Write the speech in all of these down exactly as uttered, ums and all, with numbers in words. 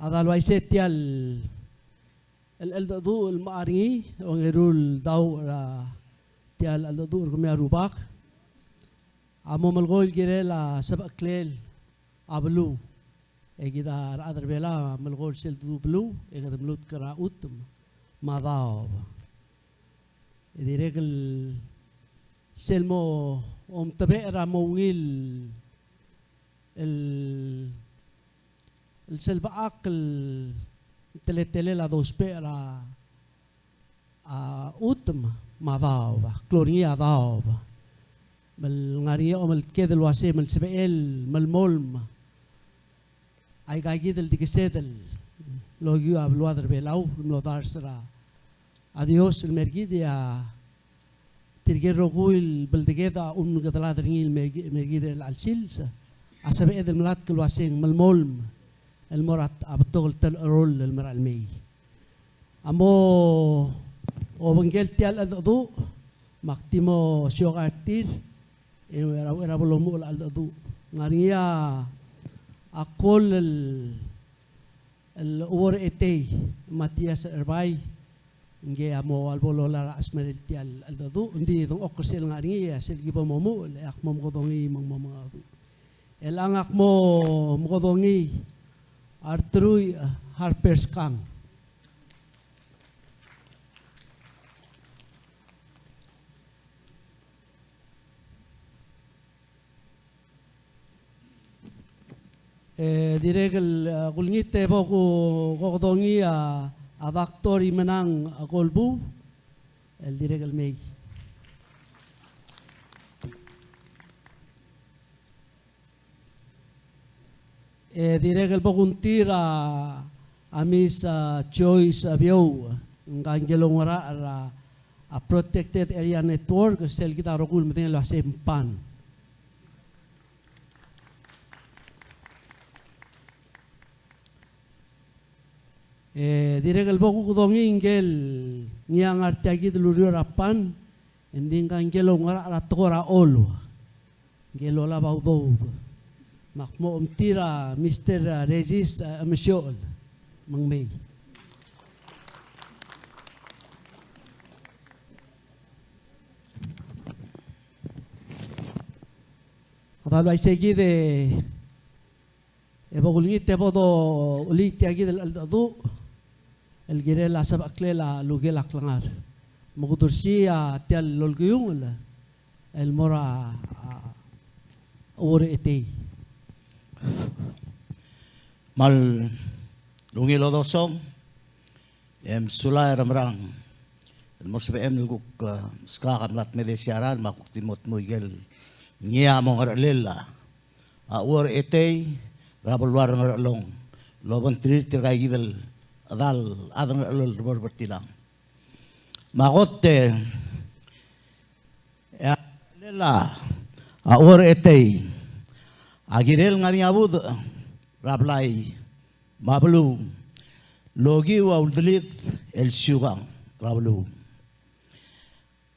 A dal uaisei tia el cheldecheduch el mla er ngii, ongeru el daob er a tia el cheldecheduch er kemiu a rubak, a mo melekoi el kirel a sebecheklel a beluu. E kid a rechad er Belau a melekoi er sel dedu beluu, e kede mlutk er a chutem me a daob. E dirrek el sel mo omtebechel er a mo ungil el, el selbechakl el teletelel a dousbech er a, a chutem me a daob, a klou er ngii a daob. Me ng ngar er ngii a omeltked el uasei me ng sebechel melemolem aika kid el di kesed el okiu a beluad er Belau el mlo dars er a Dios el mer kid, e a tirke el rokui el beldeked a umekedelad er ngii el mer kid, mer kid er chelecha el sils, a sebeched el melatk el uasei ng melemolem el mo er a betok el telecheroll el merael mei. A mo obengkel tia el cheldecheduch, me ak di mo siokai er tir, e er a, er a bo lomuchel a cheldecheduch. Ng ngar er ngii a Kuol el, el Uong er a Etei, Matias Erbai, ngii a mo lebo lolar a chesmerel tia el cheldecheduch, ng di dengchokl er sel ngar er ngii, e sel ki bo momuchel, e ak mo mekedongii me ng mo mengedecheduch. E chelechang ak mo mekedongii a Reteruich Harper Skang. E dirrek el, e, kulengit e bo ku, kokedongii a, a Doctor Imenang Kolbuu, el dirrek el mei. E dirrek el bo kungtir a, a Miss, a, Joyce, a, Biou, ngka ngike el oungerachel er a, a Protected Area Network, sel kid a rokui el medengei el uasei PAN. E dirrek el bo kukedongii ngike el ngii a ngar tia kid el ureor er a PAN, e ng di ngka ngike el oungerachel er a tekoi er a Olu. Ngike el olab a udoud. Me ak mo omtir a Mister, a, Regis, a, Emesiochel. Me ng mei. Kede uaisei kid e, e bo kulengit e bo dochelii tia kid el cheldecheduch el kirel a sebecheklel a lukel a klengar. Me kudersii a tia el olkiungel el mo er a, a, Uong er a Etei. Me a ungil odosong, e mesulang e remerang el mo sebechem el kuk, e, meskak a mla dmedesii a ralm me a kuk di mo dmu ikel ngii a mo ngerchelel a Uong er a Etei er a beluu er a Ngerchelong el obengterir tirka kid el chedal chad er a Ngerchelong el bo er tilang. Me a kot e, e a, a Uong er a Etei a kirel ngar er ngii a budech er a blai me a beluu el okiu a uldelid el siukang er a beluu.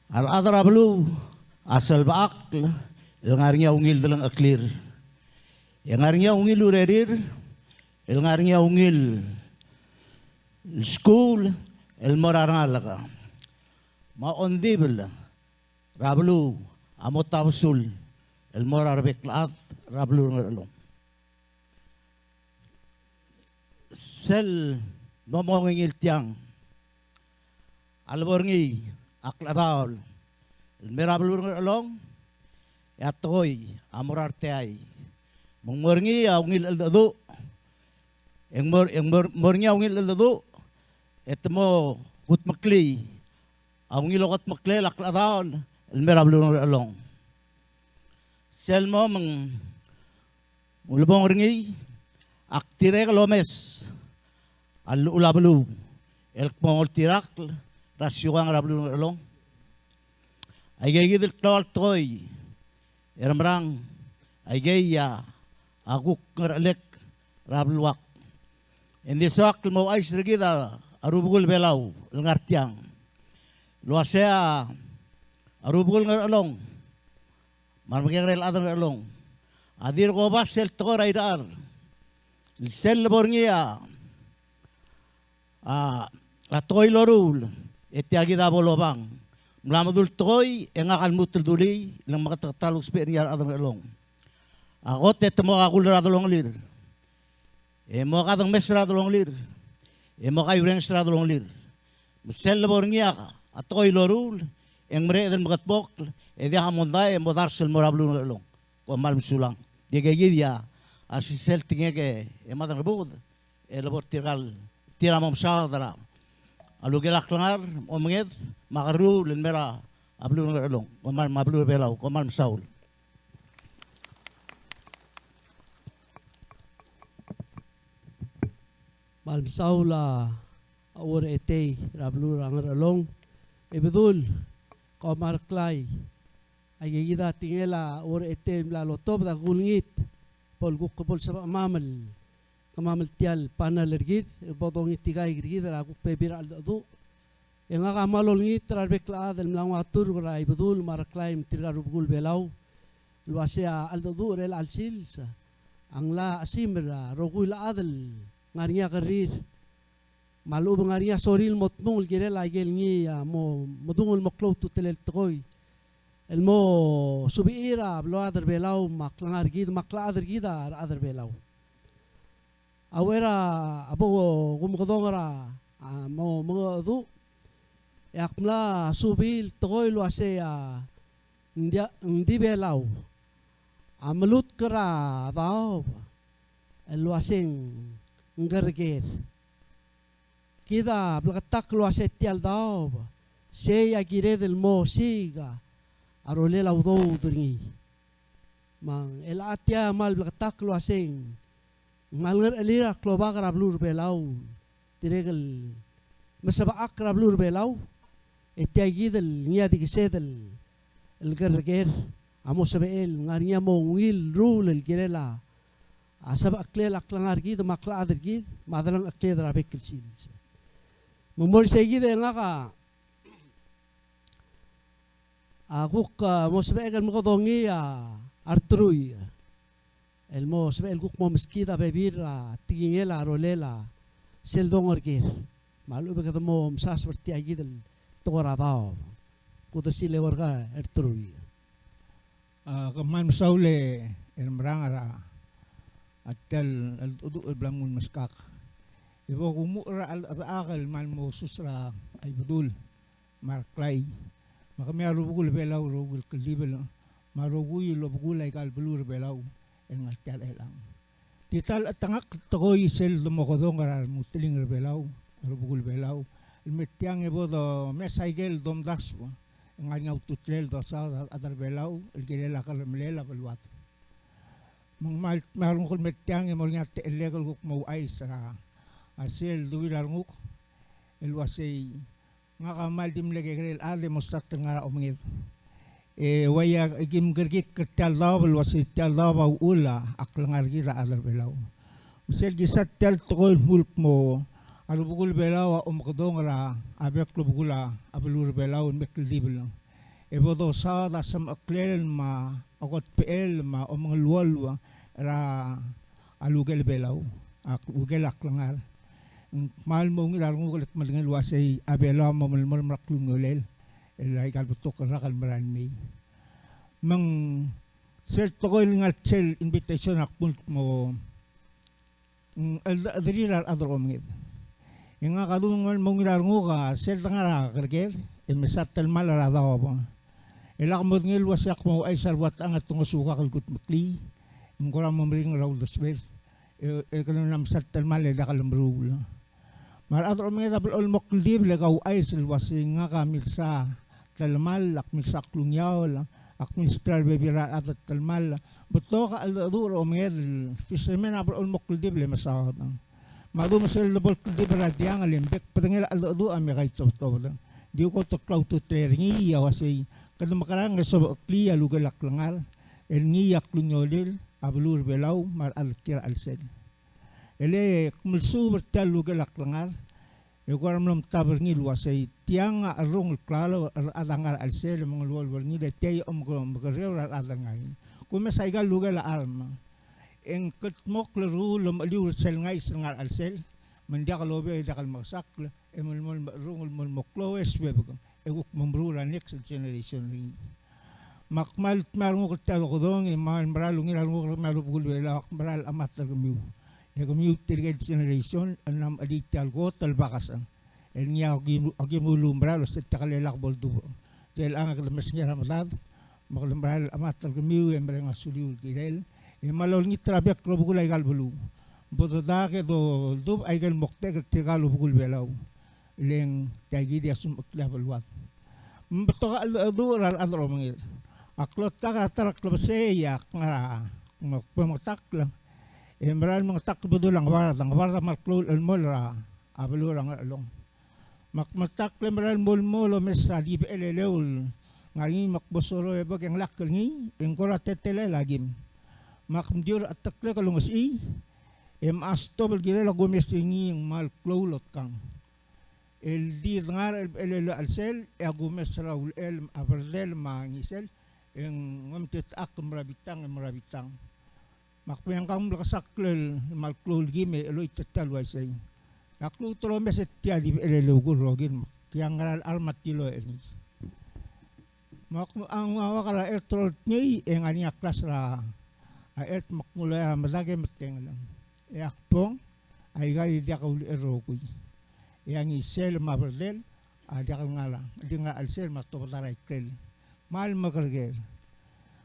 A rechad er a beluu a selbechakl el ngar er ngii a ungil delengcheklir, e ngar er ngii a ungil urerir, el ngar er ngii a ungil skuul el mo er a rengalek, me a ongdibel er a beluu a mo tabesul el mo er a rebek el chad er a beluu er a Ngerchelong. Sel mo mo ungil tiang a lebo er ngii a klechedaol el mei er a beluu er a Ngerchelong, e a tekoi a mo er a reteai. Me ng mo er ngii a ungil cheldecheduch, e ng mo er, e ng mo er, mo er ngii a ungil cheldecheduch, e te mo kudmeklii a ungil okedmeklel a klechedaol el mei er a beluu er a Ngerchelong. Sel mo me ng ulebongel er ngii, ak dirrek el omes a llechul a beluu el kmo ng oltirakl er a siukang er a beluu er a Ngerchelong. Aikei kid el klou el tekoi e remerang aikei a kuk ngerchelek er a beluak. E ng di soak el mo ouchais er kid a rubekul Belau el ngar tiang el uasei a rubekul Ngerchelong me a remekekerei el chad er a Ngerchelong a dirk oba sel tekoi er a irechar el sel lebo er ngii a A, a tekoi el loruul, e tia kid a bo lobang. Ng mla medul tekoi, e ngak a lmuut el dulii, le ng meketeket el ousbech er ngii a rechad er a Ngerchelong. A kot e te mo kakull er a delongelir. E mo kadengmes er a delongelir. E mo kaiurenges er a delongelir. Me sel lebo er ngii a tekoi el loruul, e ng mereched el mekedmokl, e diak a mondai, e mo dars el mo er a beluu er a Ngerchelong. Kom kmal mesulang. Di kid a, a sisel tekingek e Madrangebuked, e lebo er tirka el, tir a mo mesaod er a, a lukel a klengar, omenged, me a kerruul el mei er a beluu er a Ngerchelong, kom kmal, me a beluu er a Belau, kom kmal mesaul. Kmal mesaul a Uong er a Etei er a beluu er a Ngerchelong. Ibedul, kom kmal meklai. Aika kid a tekingel a Uong er a Etei el mla lotobed a kulengit, bo el kuk bo lsebechemam el, kemam el tia el panel er kid, e bo dongitikaik er kid er a kuk bebil er a cheldecheduch. E ngak a kmal olengit er a rebek el chad el mla nguu a turk er a Ibedul me a Reklai me tirka el rubekul Belau el uasei a cheldecheduch er chelecha el sils a ngla chesimer a rokui el chad el ngar er ngii a kerrir. Me a lechub e ng ngar er ngii a sorir el mo tmung el kirel a ikel ngii a mo medung el mo klou a ultutelel el tekoi el mo subechir a beluad er a Belau me a klengar er kid me a klechad er kid a rechad er a Belau. A uchei er a bo kumekedong er a, a, mo mengedecheduch, e ak mla subii el tekoi el uasei a, ng di, ng di Belau a melutk er a daob el uasei ng kerreker. Kid a bleketakl el uasei tia el daob, sei a kired el mo osiik a rolel a udoud er ngii. Me ng chelecha tia a kmal bleketakl el uasei ng kmal ngerechelir a klobak er a beluu er a Belau, dirrek el mesebechakl er a beluu er a Belau, e tia kid el ngii a dikesed el, el kerreker a mo sebechel, ng ngar er ngii a mo ungil ruul el kirel a, a sebecheklel a klengar er kid, me a klechad er kid, me a delengchekled er a bek el sils. Me ng mo er sei kid e ngak a, a kuk, a, mo sebechek el mekedongii a, a reteruich el mo sebechel kuk mo meskid a bebil er a tekingel a rolel a sel dongerker. Me a lechub e kede mo msaseb er tia kid el tekoi er a daob. Kudesiil e Uong er a Etei. A, kmal mesaul e Remerang er a, a tia el, el cheldecheduch el bla mnguu el meskak. E bo kumuchel er a cheldechedechak el kmal mo sus er a Ibedul me a Reklai, me kemiu a rubekul Belau, rokui el kldibel, me a rokui el obekul aika el beluu er a Belau el ngar tia el chelechang. Di ta el chetengakl el tekoi sel demokedong er a remuteling er a Belau, a rubekul Belau, el me tiang e bo domes aike el domdasu e ng ngar er ngii a ultutelel el dosaod a rechad er a Belau el kirel a kerremelel a beluad. Me ng kmal, me a renguk el me tiang e mo er ngii a techellek el kuk mo ouchais er a, a sel deuil a renguk el uasei ngak a kmal di mle kekerei el chad e mo start el ngar er a omenged. E uaia kim kerekikl er tia el daob el uasei tia el daob a uchul a klengar er kid a chad er a Belau. Me sel kisa tia el tekoi el dmu el kmo a rubekul Belau a omekedong er a bek el obekul a beluu er a Belau el me kldibel, e bo dosaod a semecheklel me a okotbechel me a omengeluolu er a lukel Belau, a lukel a klengar. Ng kmal mo ungil a renguk el kmedengei el uasei a Belau a mo melemolem er a klungiolel el aika el betok el rak el merael mei. Me ng sel tekoi el ngar sel invitation a kmo ng cheldechedechir a rechad er a omenged. E ngak a dul kmal mo ungil a renguk a sel dengar er a kereker e mesa telemall er a daob. E lak modengei el uasei ak mo ouchais a rua techang e te ngosukak el kudmeklii, e ng kora mo meringel er a uldesued. E, e kede mla mesa telemall e diak lemeruul. Me a rechad er a omenged a blechoel el mo kldibel e kauchais el uasei ngak a milsa telemall, ak milsa klungiaol, ak milsa er a rebebil er a rechad el telemall. Betok a cheldecheduch er a omenged el fisherman a blechoel el mo kldibel e mesaod. Me a du me sel debo el kldibel er a diang e le ng bek bedengel a cheldecheduch a me kaitobetobed. Di kot el klaututelel er ngii a uasei kede mekerang e sobecheklii a lukel a klengar el ngii a klungiolel a beluu er a Belau me a rechad el kiei er a chelsel. E le kmal mesuub er tia el lukel a klengar, e kora mlo mtab er ngii el uasei tiang a cherrungel el klalo er a rechad a ngar er a chelsel e mengeluolu er ngii, e tia a omekerreu er a rechad el ngii. Kumes aika el lukel a charm e ng kldmokl el ruul el omecheliu er sel ngais el ngar er a chelsel. Me ng diak lobengkel e diak el mekesakl, e melemolem el mecherrungel el mo klou e suebek, e kuk mo meruul a next generation er ngii. Me ak kmal dmeu a renguk er tia el okedong, e kmal mera el ungil a renguk er kemiu el rubekul Belau, ak mera el chemat er kemiu. E kemiu tirke el generation el mla mechelii tia el kot el bakes. El ngii a ki, a ki muluumera el ua se tia el lak bo ledubech. Chelechang e kede mesengei er a medad, me kede mera el chemat er kemiu e mereng a suliu el kirel, e kmal olengit er a bek el rubekul aika el beluu. Bo dedak e doldubech aike el moktek er tirka el rubekul Belau. Le ng tia kid a smecheklii a beluad. Me betok a cheldecheduch er a rechad el omenged. Ak lotkak er a ta er a klebesei e ak ngar er a, me ak bo mengetakl, e mera el mengetakl el bedul a Ngebard, a Ngebard a kmal klou el chelemolem er a beluu er a Ngerchelong. Me ak mengetakl e mera el mo, mo omes a di Becheleleu el ngar er ngii, me ak bo soal e bek e ng lak er ngii, e ng kora teletelel a kim. Me ak mdiu er a cheteklek el ongesechii, e mla stop el kirel a kumes er ngii e ng kmal klou el otkang. El di dengar er a Becheleleu a chelsel, e a kumes er a ulechel, a berdel me a ngisel, e ng omtechakl el mo er a bitang, e mo er a bitang. Me ak bo er ngii a mle kesakl el kmal klou el kim e cheloit er tia el uaisei. Ak lmuut el omes e tia di Becheleleu a kuk rokir, me ak ngera el charm a tiloch er ngii. Me ak nguu a uak er a chert el oltngii e ngar er ngii a klas er a chert, me ak nguu el oeak er a medal e metengel. E ak bong, aika di diak a ulechel el rokui. E a ngisel me a berdel a diak el ngar er a, di ngar er a chelsel me a tobed er a ikrel. Kmal mekerker.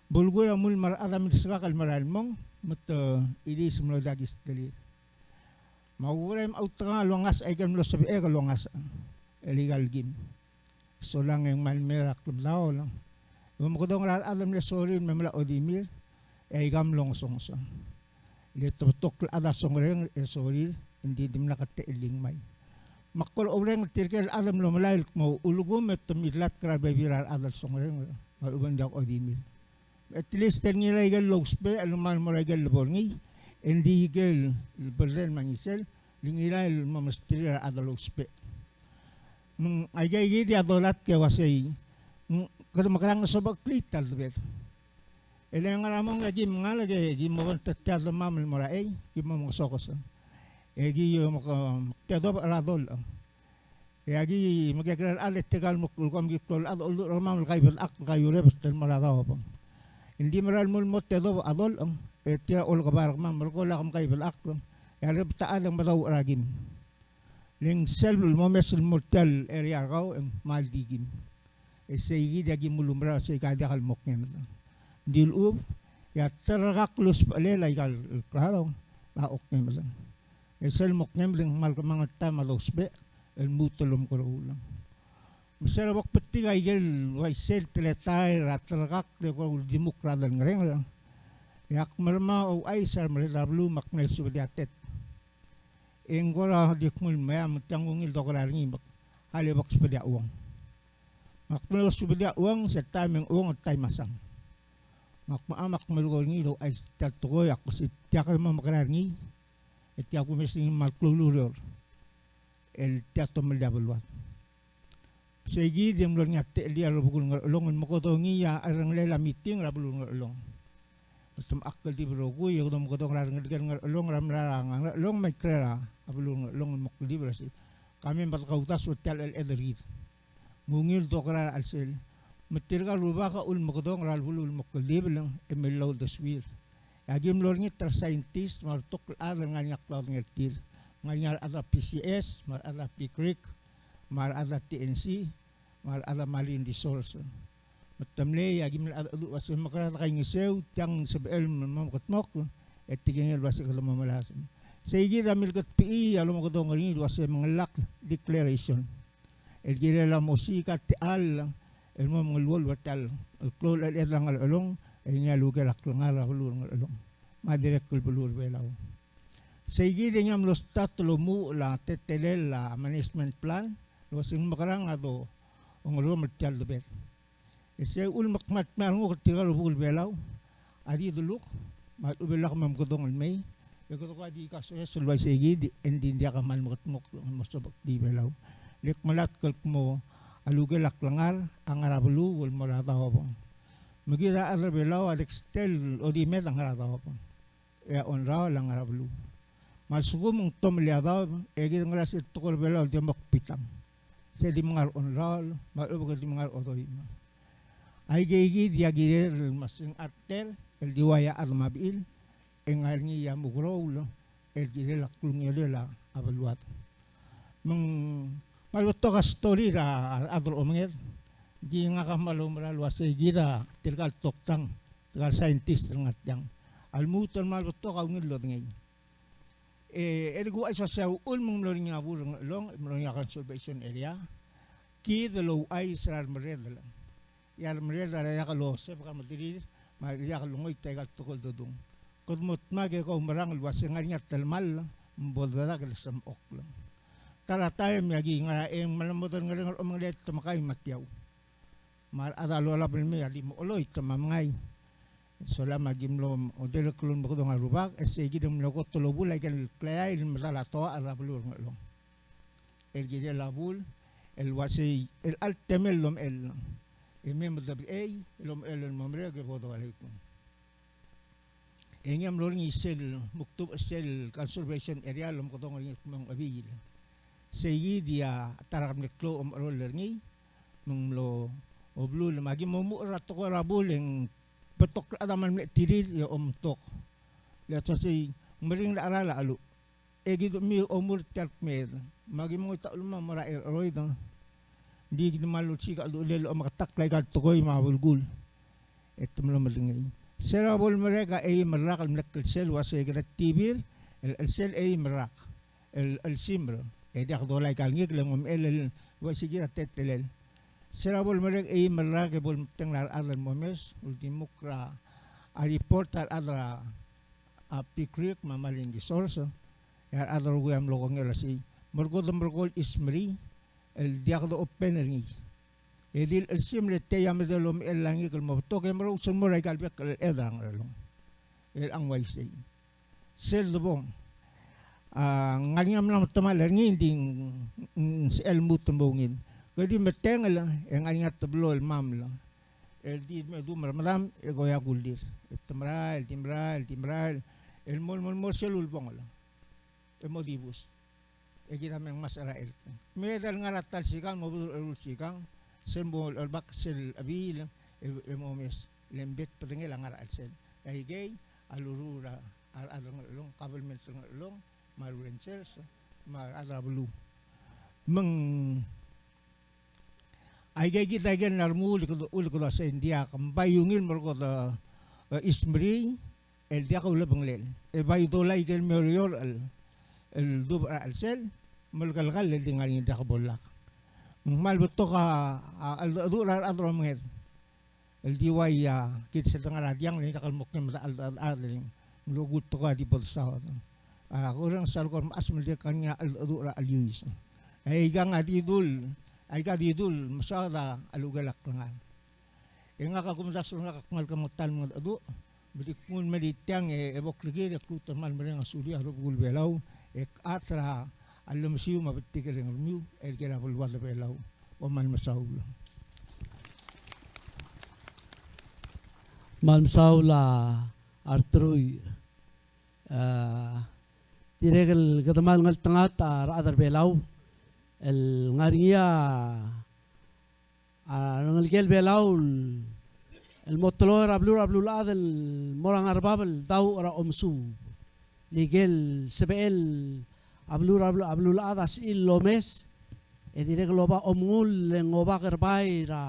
Belkul a mul me a rechad a milskak el merael el mong, me te chiliis el mlo diak a kistelir. Me a kukerem a outekangel el ongasech aike el mlo sebechek el ongasech el ikal kim. Solang e ng kmal mei er a klemedaol. Omekedong er a rechad el mle sorir me mla odimir, e aika mlo ngesonges. Le te betok el chad a songerenger e sorir, e ng di dimlak a techellir el ngmai. Me ak kora oureng er tirke el chad el mlo melai el kmo ulekum e te midlatk er a rebebil er a rechad el songerenger, me a lechub e ng diak odimir. At least e ng ngilai aike el lousbech el kmal mo er aike el lebo er ngii, e ng di aike el berdel me a ngisel, le ngilai el mo mesterir a rechad el lousbech. Me ng aika kid a dolatk e uasei, ng kede mekerang e sobecheklii tia el debed. E le ngar er a mong e ki mngalek e ki mo obengterir tia el demam el mo er a chei, ki mo mengosokes. E ki mo tedobech er a dolech. E aki mekekerei el chad e tirka el mo, kom ki klou el chad a olduch er kemam el kaibedechakl el kaiurebet el mo er a daob. Ng di mera el mo, mo tedobech a dolech, e tia a olekebai er kemam, merekong e lak mkaibedechakl, e a rebet a chad e ng medauch er a kim. Le ng sel momes el mo er tia el area er kau e ng kmal di kim. E sei kid a ki muluumera el uasei ka diak el mo kngem. Ng di lechub, e a terrekakl el usbechelel aika el klalo a okngemeleng. E sel mo kngem e ng kmal kemanget el taem a lousbech el lmuut el omekeroul. Me se er a bo kbetik aike el uaisei el teletael er a terrekakl e ko uldimukl er a delngerengel, e ak mermang a ouchais a remerreder er a beluu me ak mle subedii a tet. E ng kora di kmo el meam, tiang ungil dokerar er ngii me ak, a le bo ksubedii a chuong. Me ak mlo subedii a chuong, se taem e ng chuong e taem a sang. Me ak mo, me ak melekoi er ngii el ouchais tia el tekoi, ak uasei tia kede mo mekerang er ngii, e tia kumes er ngii me kmal klou el ureor el tia tomellii a beluad. Sei kid e ng mlo er ngii a techellir a rubekul Ngerchelong el mekedongii a cherrengelel a meeting er a beluu er Ngerchelong. Me te mla kldibel el rokui e kede omekedong er a rengelekel Ngerchelong er a mla er a Ngerchelong me a ikrel a beluu er Ngerchelong el mo kldibel el uasei, ka mei me de kaudasu er tia el cheldeched er kid. Me ungil dokerar er a chelsel. Me tirka el rubak a ulemekedong er a beluu el mo kldibel e mei el uldesuir. E aki mlo olengit er a scientist me a rebetok el chad el ngar er ngii a klaodengei er tir. Ngar er ngii a rechad er a P C S, me a rechad er a PICRC, me a rechad er a T N C, me a rechad er a Marine Resource. Me te mlei e aki mle cheldecheduch el uasei mekerang e de kaingeseu, tiang sebechel el mo mekedmokl, e tekingel el uasei kede mo melasem. Sei kid a milketbechii a lomekedong er ngii el uasei mengelakl declaration. El kirel a mo osiik a techall el mo mengeluolu er tia el klou el cheldeched er a Ngerchelong, e ngii a lukel a klengar er a beluu er Ngerchelong me a dirrek el beluu er Belau. Sei kid e ngii a mlo start el omuchel a teletelel a management plan el uasei ng mekerang a dongerom er tia el debed. E sei uchul me ak kmal dmeu a renguk er tirka el rubekul Belau a di deluk me a lechub e lak momekedong el mei, e kede ko a di kasoes el uaisei kid e ng di diak a kmal mekedmokl el mo sobecheklii Belau. Le kmelatk el kmo a lukel a klengar a ngar er a beluu el mo er a daob. Me kid a chad er a Belau a dextel odimed a ngar er a daob. E a ongraol a ngar er a beluu. Me a lsekum ng tomellii a daob, e kid a ngar er sel tekoi er a Belau el di mo kbitang. Sel di mengai er a ongraol, me a lechub e kede di mengai er a odoim. Aikeikid a kired el mesang a rtel, el di ua ia chad me a bechil, e ng ngar er ngii a mukeroul el kirel a klungiolel a beluad. Me ng kmal betok a story er a rechad el omenged, di ngak a kmal oumera el uasei kid a tirka el toktang, tirka el scientist el ngar tiang, a lmuut el kmal betok a ungil el lodengei. E, e di kuuchais a uasei a uchul me ng mlo er ngii a bur er a Ngerchelong, mlo er ngii a conservation area, kid el ouchais er a remerredel. E a remerredel a diak losebek a mederir, me a diak longoit aika el tekoi el dodung. Kede mo dmak e kau merang el uasei ng ngar er ngii a telemall me bo dedak el semechokl. Ta er a taem e aki ngar er a, e ng mla mo dengerenger a omengelel te mekai me a tiau. Me a rechad a lolab el mei a di mo cheloit me a mengai. Sola me aki mlo odelek el omekedong a rubak, e sei kid a mlo kot el obul aike el kleai el medal a toachel er a beluu er a Ngerchelong. El kirel a bul el uasei el chelecha el temel el omechell, e mei me debechei el omechell el mo merek e bo doalekoi. E ngii a mlo er ngii sel mukdubech sel conservation area el omekedong er ngii el kmo ng Chebiil. Sei kid a ta er a kmal klou a omecherol er ngii, me ng mlo obelul, me aki mo omuchel er a tekoi er a bul e ng betok el chad a kmal mle chetirir e omtok. Le a uasei ng meringel a cheral a cheluch. E kid a mei omuchel er tia el kmeed. Me aki mengoit a cheluch me a mo er a cheroid. Ng di kid a kmal osiik a cheluchelel el omeketakl aika el tekoi me a belkul. E te mlo medengei. Se er a bo lemerek a eim el rak el mle klsel el uasei kede tibir el chelsel eim el rak el chelsimer. E diak dolai aika el ngikel e ng omechell el uaisei kid a teletelel. Se er a bo lemerek a eim el rak e bo lemetengel a rechad el mo omes, uldimukl er a report a rechad er a a Pea Creek me a Marine Resource, e a rechad el rokui a mlo kongei el uasei, me kede merekong el chismerii el diak dochopen er ngii. E di el chelsimer e tia a medal omechell a ngikel el mo betok e merous el mo er aika el bek el chelechedang er a Ngerchelong. E chelechang uaisei. Sel debong a ngar er ngii a mla metemall er ngii, ng di ng sebechel el lmuut el mo ungil. Kede di metengel e ng ngar er ngii a teblo el maml el di me dum er a medam e ko ia kuldir. E te merael, di merael, di merael, el mo, mo, mo er sel ulebongel e mo dibus. E kid a me ngmasech er a elk. Me de lengar er a ta el sikang, mo bedul er a eru el sikang, sel mo el bak sel Chebiil e, e mo omes. Le ng bek el bedengel a ngar er a chelsel. Aikei a luruul er a rechad er a Ngerchelong, kabelment er a Ngerchelong, me a rangers, me a rechad er a beluu. Me ng Aike kid a ikel ngar er a remuul el kede, el kede uasei ng diak, ng bai ungil me kede, e, chismerii el diak ulebengelel. E bai dolai ikel me oureor el, el dubech er a chelsel, me lekelekall el di ngar er ngii el diak bo lak. Me ng kmal betok a, a, cheldecheduch er a rechad el omenged. El di ua ia, kid sel dengar er a diang, le ng diak el mo kmeed a cheldecheduch el mlo kuk tekoi a di bo desaod. A, kureng sel kora mechas me le kang a cheldecheduch er a cheliuis. Aikang a di dul, aika di dul mesaod a lukel a klengar. E ngak a kumdasu er ngak a kmal kemanget el mengedecheduch, me di knguu el mei er tiang e, e bo klekir e kluut el kmal mereng a sulir a rubekul Belau, e kchat er a llemesiu me a betik er a rengmiu, el kirel a beluad er a Belau. Bo kmal mesaul. Kmal mesaul a Artrui. A, dirrek el kede kmal ngeltengat a rechad er a Belau el ngar er ngii a, a rengelekel Belau el, el mo teloi er a beluu er a beluulechad el mo er a ngar er a bab el dauch er a omesuub. Le ikel sebechel a beluu er a beluu, a beluulechad a sebechir el omes, e dirrek el oba omengull e ng oba kerbai er a,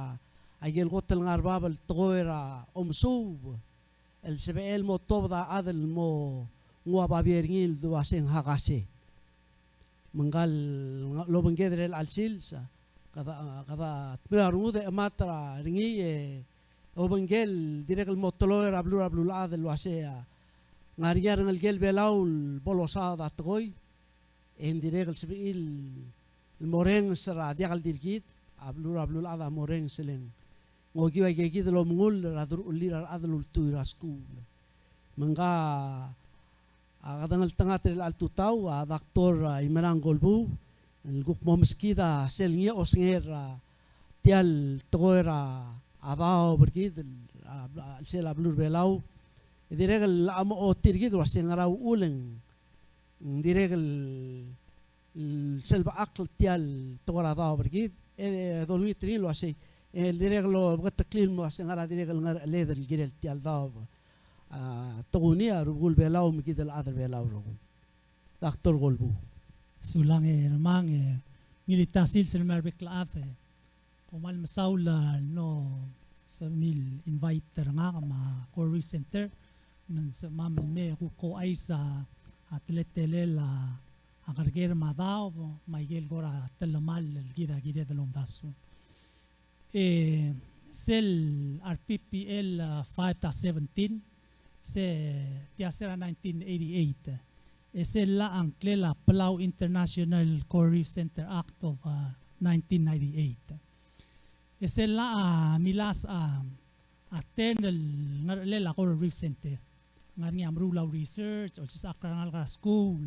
a ikel kot el ngar er a bab el tekoi er a omesuub. El sebechel el mo tuobed a chad el mo nguu a babier er ngii el dua se ng hakase. Me ngka el obengked er chelecha el sils, kede, kede dmeu a rengud e chemat er ngii e obengkel dirrek el mo teloi er a beluu er a beluulechad el uasei a ngar er ngii a rengelekel Belau el bo losaod a tekoi, e ng dirrek el sebechir el morrenges er a diak el di er kid, a beluu er a beluulechad a morrenges e le ng okiu aike kid el omengull er a deruchellir a rechad el ultuil er a skuul. Me ngka a kede ngeltengat er chelecha el tutau, a Doctor, a, Imerang Golbuu, el kuk mo meskid a sel ngii a osengel er a tia el tekoi er a daob er kid, a, a, sel a beluu er a Belau. E dirrek el locha mo ochotii er kid el uasei ngera uchul e ng ng dirrek el, el selbechakl tia el tekoi er a daob er kid, e dolengit er ngii el uasei, e dirrek el obeketeklii el mo uasei ng ngar er a dirrek el ngerecheled el kirel tia el daob a tokuni a rubekul Belau me kid el chad er Belau el rokui. Doctor Kolbuk. Sulang e Remang, e ngilai tia el sils el mei er a rebek el chad, e kom kmal mesaul el mlo sebechemiu el invite er ngak me a Coral Reef Center, me ng sebechemam el mei e kuk ouchais a teletelel a kerker me a daob, me aike el kora telemall el kid a kired el omdasu. E sel R P P L, a, five dash seventeen, se tia se er a nineteen eighty-eight. E sel llach a ngklel a Palau International Coral Reef Center Act of, a, nineteen ninety-eight. E sel llach a milasech a, a ten el ngerechelel a Coral Reef Center. Ngar er ngii a meruul a research, olsisechakl er a rengalek er a skuul,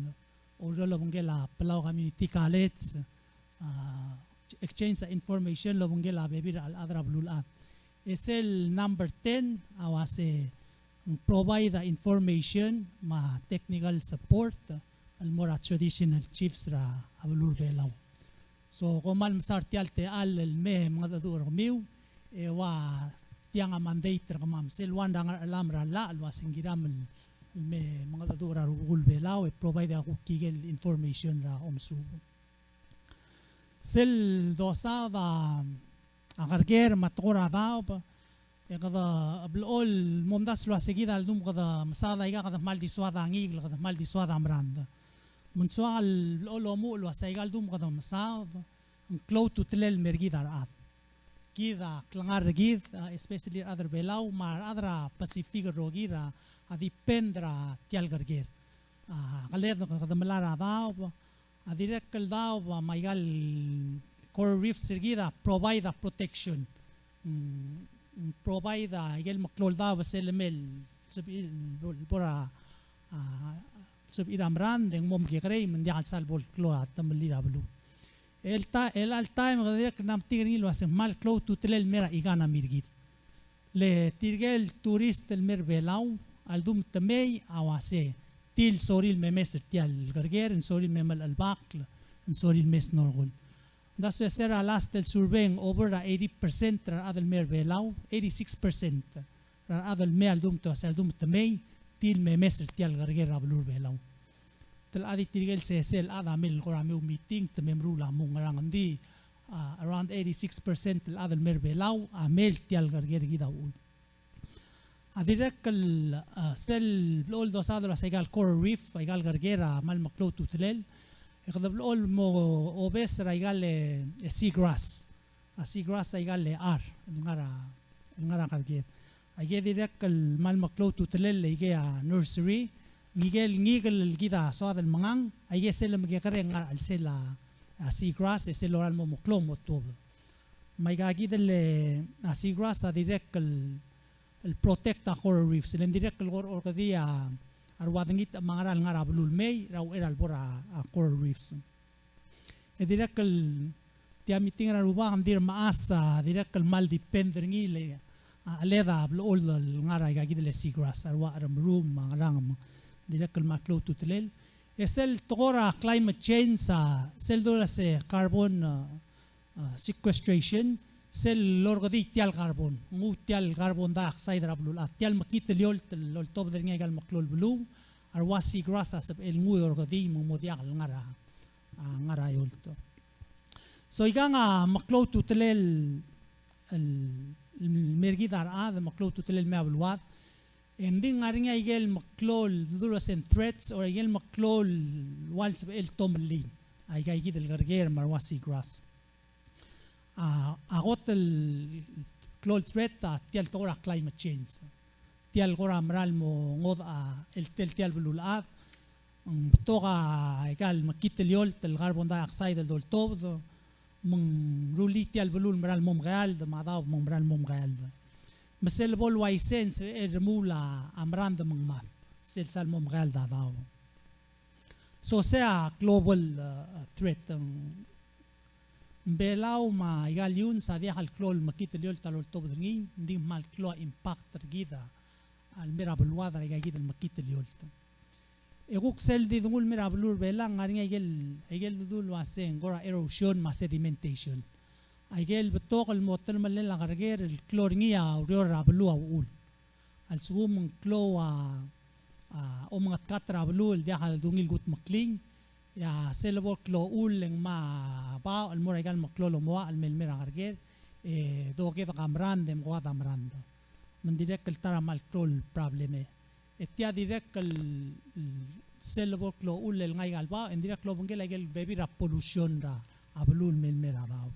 oureor el obengkel a Palau Community College, a, exchange a information el obengkel a bebil er a chelechad er a beluulechad. E sel number ten a uase ng provide a information me a technical support el mo er a traditional chiefs er a beluu er a Belau. So, kom kmal mesaul tia el techall el mei mengedecheduch er kemiu, e ua tiang a mandate er kemam. Sel ua ngera ngerchelam er a llach el uase ng kiram el mei mengedecheduch er a rubekul Belau, e provide a kuk ikel information er a omesuub. Sel dosaod a kerker me a tekoi er a daob, e kede blechoel el momdasu el uase kid a ledu me kede mesaod aika kede kmal di soad a ngikel, kede kmal di soad a merangd. Me ng soak el blechoel omuchel el uase aika ledu me kede mesaod, ng klou a ultutelel el mei er kid a rechad. Kid a klengar er kid, a, especially a rechad er Belau, me a rechad er a Pacific el rokir a, a depend er a tia el kerker. A, keled kede melai er a daob, a dirrek el daob, a, me aika el coral reefs er kid a provide a protection. Mm, mm, provide a ikel meklou el daob sel lemei el sebechir, el bo er a, a, sebechir a merangd, e ng mo mekekerei, me ng diak el sal bo el klou a temellir a beluu. El ta-, el all time, kede dirrek el mla metik er ngii el uase ng kmal klou a ultutelel el mei er a economy er kid. Le tirke el tourist el mei er a Belau, a ledu me te mei, a uase, tir el sorir el memes er tia el kerker, ng sorir el me melechelbakl, ng sorir el me snorkel. Ng diak, se er a last el survey ng over er a eighty percent er a rechad el mei er a Belau, eighty-six percent er a rechad el mei a ledu me te, se a ledu me te mei, tir el memes er tia el kerker er a beluu er a Belau. Te locha di tirke el sesei el chad a mei el kora mei oumeeting, te mei meruul a mong, ngerang, ng di, a, around eighty-six percent el chad el mei er a Belau a mei er tia el kerker er kid a uchul. A dirrek el, a, sel blechoel dosaod el uase aika el coral reef, aika el kerker a kmal meklou a ultutelel, e kede blechoel mo obes er aika el, e, seagrass. A seagrass aika el char el ngar er a, el ngar er a kerker. Aike dirrek el kmal meklou a ultutelel el aike a nursery, ngike el ngikel el kid a soad el mengang, aike sel lemekekerei e ng ngar er a chelsel a, a seagrass, e sel lorael el mo meklou mo tuobed. Me aika kid el, e, a seagrass a dirrek el, el protect a coral reefs. Le ng dirrek el kora orrekedii a, a ruadengit me a ngera el ngar er a beluu el mei, er a uchei er a lebo er a, a coral reefs. E dirrek el tia meeting er a Rubak, ng di remechas a dirrek el kmal depend er ngii el, a, cheled a blechoel el ngar er aika kid el seagrass, a rua-, a remeruul me a ngerang, me ng dirrek el kmal klou a ultutelel. E sel tekoi er a climate change, a, sel dua el uase carbon, a, a, sequestration, sel orrekedii tia el carbon, nguu tia el carbon dioxide er a beluulechad, tia el mekngit el eolt el oltobed er ngii aika el meklou el beluu, a rua seagrass a sebechel nguu e orrekedii me ng mo diak el ngar er a, a, ngar er a eolt. So, ikang a meklou a ultutelel el, el mei er kid a rechad, meklou a ultutelel el mei a beluad, e ng di ngar er ngii aike el meklou el dua el uase ng threats, or aike el meklou el ua el sebechel el tomellii aika kid el kerker me a rua seagrass. A, a kot el klou el threat a tia el tekoi er a climate change. Tia el kora mera el mo ngodech a, el tel tia el beluulechad, ng betok aika el mekngit el eolt el carbon dioxide el doltobed, me ng rullii tia el beluu el mera el mo mekeald, me a daob me ng mera el mo mekeald. Me sel bo el uaisei e ng sebechel el remuul a merangd me ng mad, sel sal mo mekeald a daob. So, sei a global, uh, threat. Ng Belau me aika el iungs a diak el klou el mekngit el eolt a loltobed er ngii, ng di kmal klou a impact er kid a, a lemei er a beluad er aika kid el mekngit el eolt. E kuk sel di denguu el mei er a beluu er a Belau, ng ngar er ngii a ikel, ikel dedu el uaseng kora erosion me a sedimentation. A ikel betok el mo telemellel a kerker el klou er ngii a ureor er a beluu a uchul. A lsekum ng klou a, a, omengetkat er a beluu el diak a dungil kudmeklii, e a sel bo el klou a uchul e ng mo baoch el mo er a ikal meklou el omoachel el mei el mei er a kerker, e dokedek a merand e mkoad a merand. Me ng dirrek el ta er a kmal klou el problem e. E tia dirrek el, el sel bo el klou a uchul el ngai ikal baoch, e ng dirrek el obengkel a ikel bebil er a pollution er a beluu el mei el mei er a daob.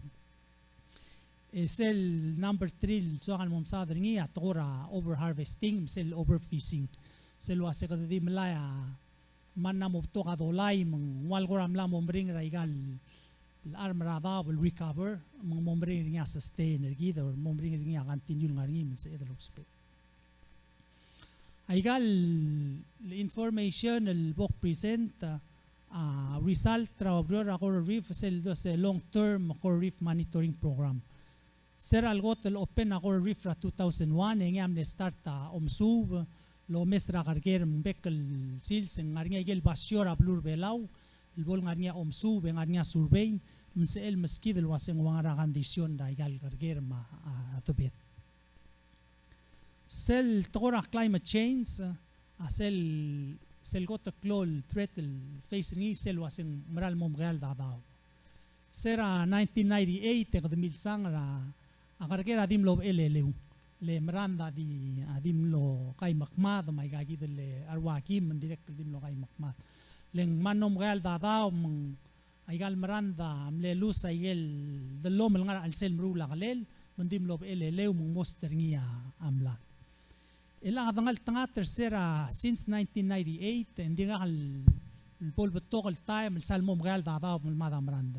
E sel number three el soak el mo mesaod er ngii a tekoi er a overharvesting, me sel overfishing. Sel uase kede di melai a, me ng mla mo betok a dolai, me ng ua el kora mla mo meringel er a ikal charm er a daob el recover, me ng mo meringel er ngii a sustain er kid, or mo meringel er ngii a continue el ngar er ngii me ng sebeched el ousbech. Aika el information el bo kpresent a result er a ureor er a coral reef, sel, sel long term coral reef monitoring program. Se er a lekot el open a coral reef er a two thousand one, e ngii a mle start a omesuub el omes er a kerker me ng bek el sils e ng ngar er ngii a ikel basio er a beluu er a Belau el bo el ngar er ngii a omesuub e ngar er ngii a survey me ng sebechel meskid el uase ng ua ngera a condition er a ikal kerker me a, a, a debed. Sel tekoi er a climate change, a sel, sel kot el klou el threat el face er ngii sel uase ng mera el mo mekeald a daob. Se er a nineteen ninety-eight e kede milsang er a, a kerker a di mlo bechel eleu. Le merand a di, a di mlo kaimekmad, me aika kid el rua kim me ng dirrek el di mlo kaimekmad. Le ng mla mo mekeald a daob me ng aika el merand a mle lose a ikel dellomel el ngar er a chelsel meruul a kelel, me ng di mlo bechel eleu me ng most er ngii a mlad. E le a dengeltengat er se er a since nineteen ninety-eight, e ng dirkak el bo el betok el taem el sal mo mekeald a daob me ng mad a merand.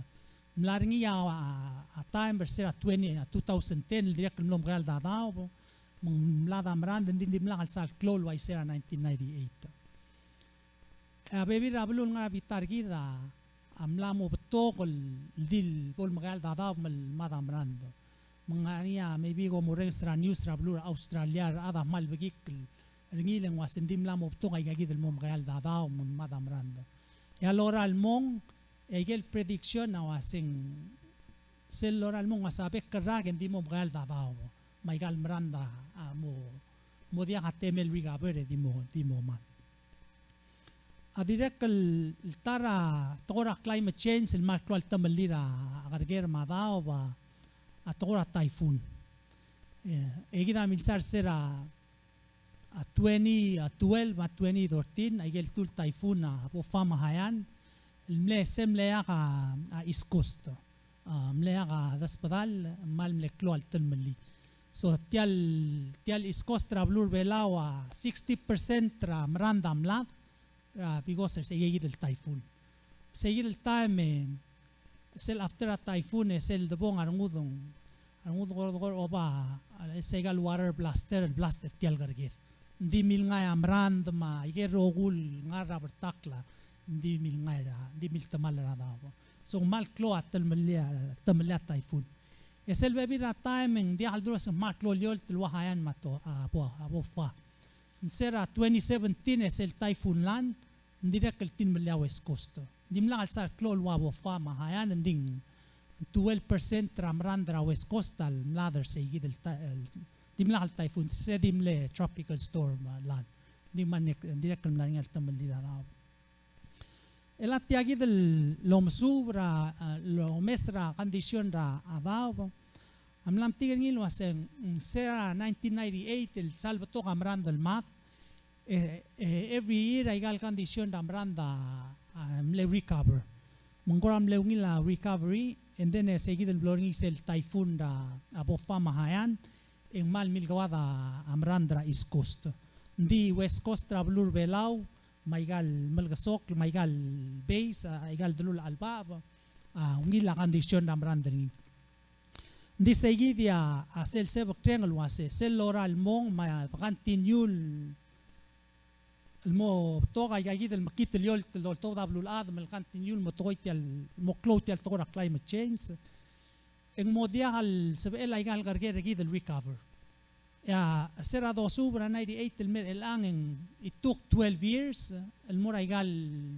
Ng mla er ngii a, a, a taem er se er a twenty, a two thousand ten, el dirrek el mlo mekeald a daob, me ng mlad a merand, e ng di dimlak el sal klou el uaisei er a nineteen ninety-eight. A bebil er a beluu el ngar er a bita er kid a mla mo betok el di el bo el mekeald a daob me ng mad a merand. Me ng ngar er ngii a maybe kom orrenges er a news er a beluu er a Australia, a rechad a kmal bekikl er ngii le ng uase ng di mla mo betok aika kid el mo mekeald a daob me ng mad a merand. E a lorael mong, e aike el prediction a uase ng sel lorael mong a uase a bek el rak e ng di mo mekeald a daob. Me aika el merand a, a mo, mo diak a temel recover e di mo, di mo mad. A dirrek el, el ta er a tekoi er a climate change el kmal klou a letemellir a kerker me a daob a, a tekoi er a typhoon. E, e kid a milsa er se er a, a twenty, a twelve, a twenty thirteen, aike el two el typhoon a Bopha me a Haiyan, el mle, se mle yak a, a East Coast. A, mle yak a desbedall, me ng mle klou a letemellir. So, tia el, tia el East Coast er a beluu er a Belau a sixty percent er a merand a mlad, a, because er se ikid el typhoon. Se ikid el taem e, sel after a typhoon e sel debong a rengud, a rengud kora, kora oba, a, se ikal water blaster, el blaster tia el kerker. Ng di milngai a merand me a ikel rokui el ngar er a bertakl a, ng di milngai er a, ng di miltemall er a daob. So ng kmal klou a temellir, temellir a typhoon. E sel bebil er a taem e ng diak el dules e ng kmal klou el eolt el ua Haiyan me a to, a, Bo, a, Bopha. Ng se er a twenty seventeen e sel typhoon land, ng dirrek el tilmelii a West Coast. Ng dimlak el sal klou el ua Bopha me a Haiyan, ng di ng twelve percent er a merand er a West Coast a mlad er se ikid el ta-, el, dimlak el typhoon, se di mle tropical storm, a, land. Ng di me ng dirrek el mla er ngii a letemellir a daob. E le tia kid el omesuub er a, a, omes er a condition er a daob a mla metik er ngii el uase ng se er a nineteen ninety-eight el sal betok a merand el mad, e, e, every year aika el condition er a merand a, a mle recover. Me ng kora mle ungil a recovery, and then e se kid el blo er ngii sel typhoon er a, a Bopha me a Haiyan, e ng kmal milkeuad a, a merand er a East Coast. Ng di West Coast er a beluu er a Belau, me aika el melkesokl, me aika el bays, a, aika el delul a chelebacheb, a, ungil a condition er a merand er ngii. Ng di se kid a, a sel sebekreng el uase, sel lorael mong, me a de continue el mo betok aika kid el mekngit el eolt el doltobed a beluulechad, me le continue el mo tekoi tia el, mo klou tia el tekoi er a climate change. E ng mo diak el sebechel aika el kerker er kid el recover. E a, se er a dosuub er a ninety-eight el mer chelechang e ng, it took twelve years el mo er a ikal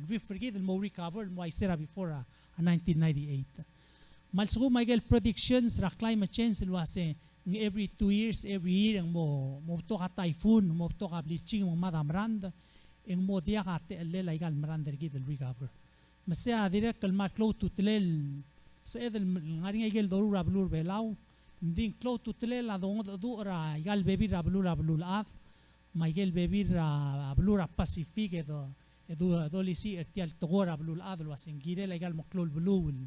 reef er kid el mo recover el mo uaisei er a before a, a nineteen ninety-eight. Me a lsekum a ikel predictions er a climate change el uase ng every two years, every year, e ng mo, mo betok a typhoon, mo betok a bleaching, mo mad a merand, e ng mo diak a techellel a ikal merand er kid el recover. Me sei a dirrek el kmal klou a ultutelel, sebeched el ngar er ngii a ikel doruul er a beluu er a Belau, ng di ng klou a ultutelel a dongedecheduch er a ikal bebil er a beluu er a beluulechad, me a ikel bebil er a beluu er a Pacific e do, e do, dolisiich er tia el tekoi er a beluulechad el uase ng kirel a ikal meklou el beluu el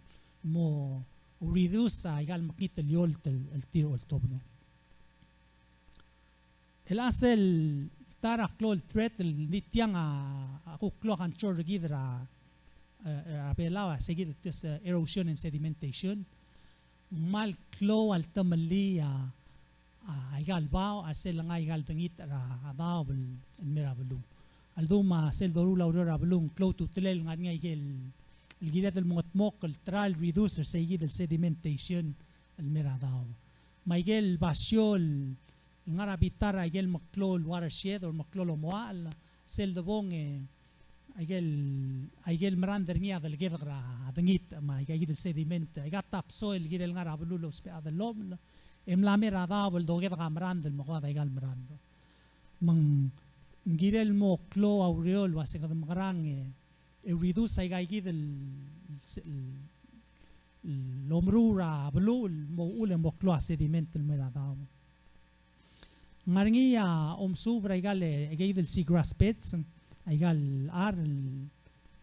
mo reduce a ikal mekngit el eolt el, el tir a oltobed. El a sel ta er a klou el threat el di tiang a, a kuk klou a control er kid er a, er a Belau a se kid el tes, eh, erosion and sedimentation. Ng kmal klou a ltemellii a, a ikal baoch, a sel lengai a ikal dengit er a daob el, el mer a beluu. A ldu me a sel doruul a ureor er a beluu, ng klou a ultutelel ngar er ngii a ikel, el kired el mengedmokl el try el reduce er se kid el sedimentation el mer a daob. Me a ikel basio el ngar er a bita er a ikel meklou el watershed or meklou el omoachel, sel debong e a ikel, a ikel merand er ngii a delekedek er a dengit me a ika kid el sediment, a ika topsoil el kirel ngar er a beluu el ousbech a dellomel, e mla mer a daob el dokedek a merand el mekoad a ikal merand. Me ng kirel mo klou a ureor el uase kede mekerang e, e reduce a ika kid el, el, el omeruul er a beluu el mo uchul e mo klou a sediment el mer a daob. Ngar er ngii a omesuub er a ikal, e, ika kid el seagrass beds, a ikal char el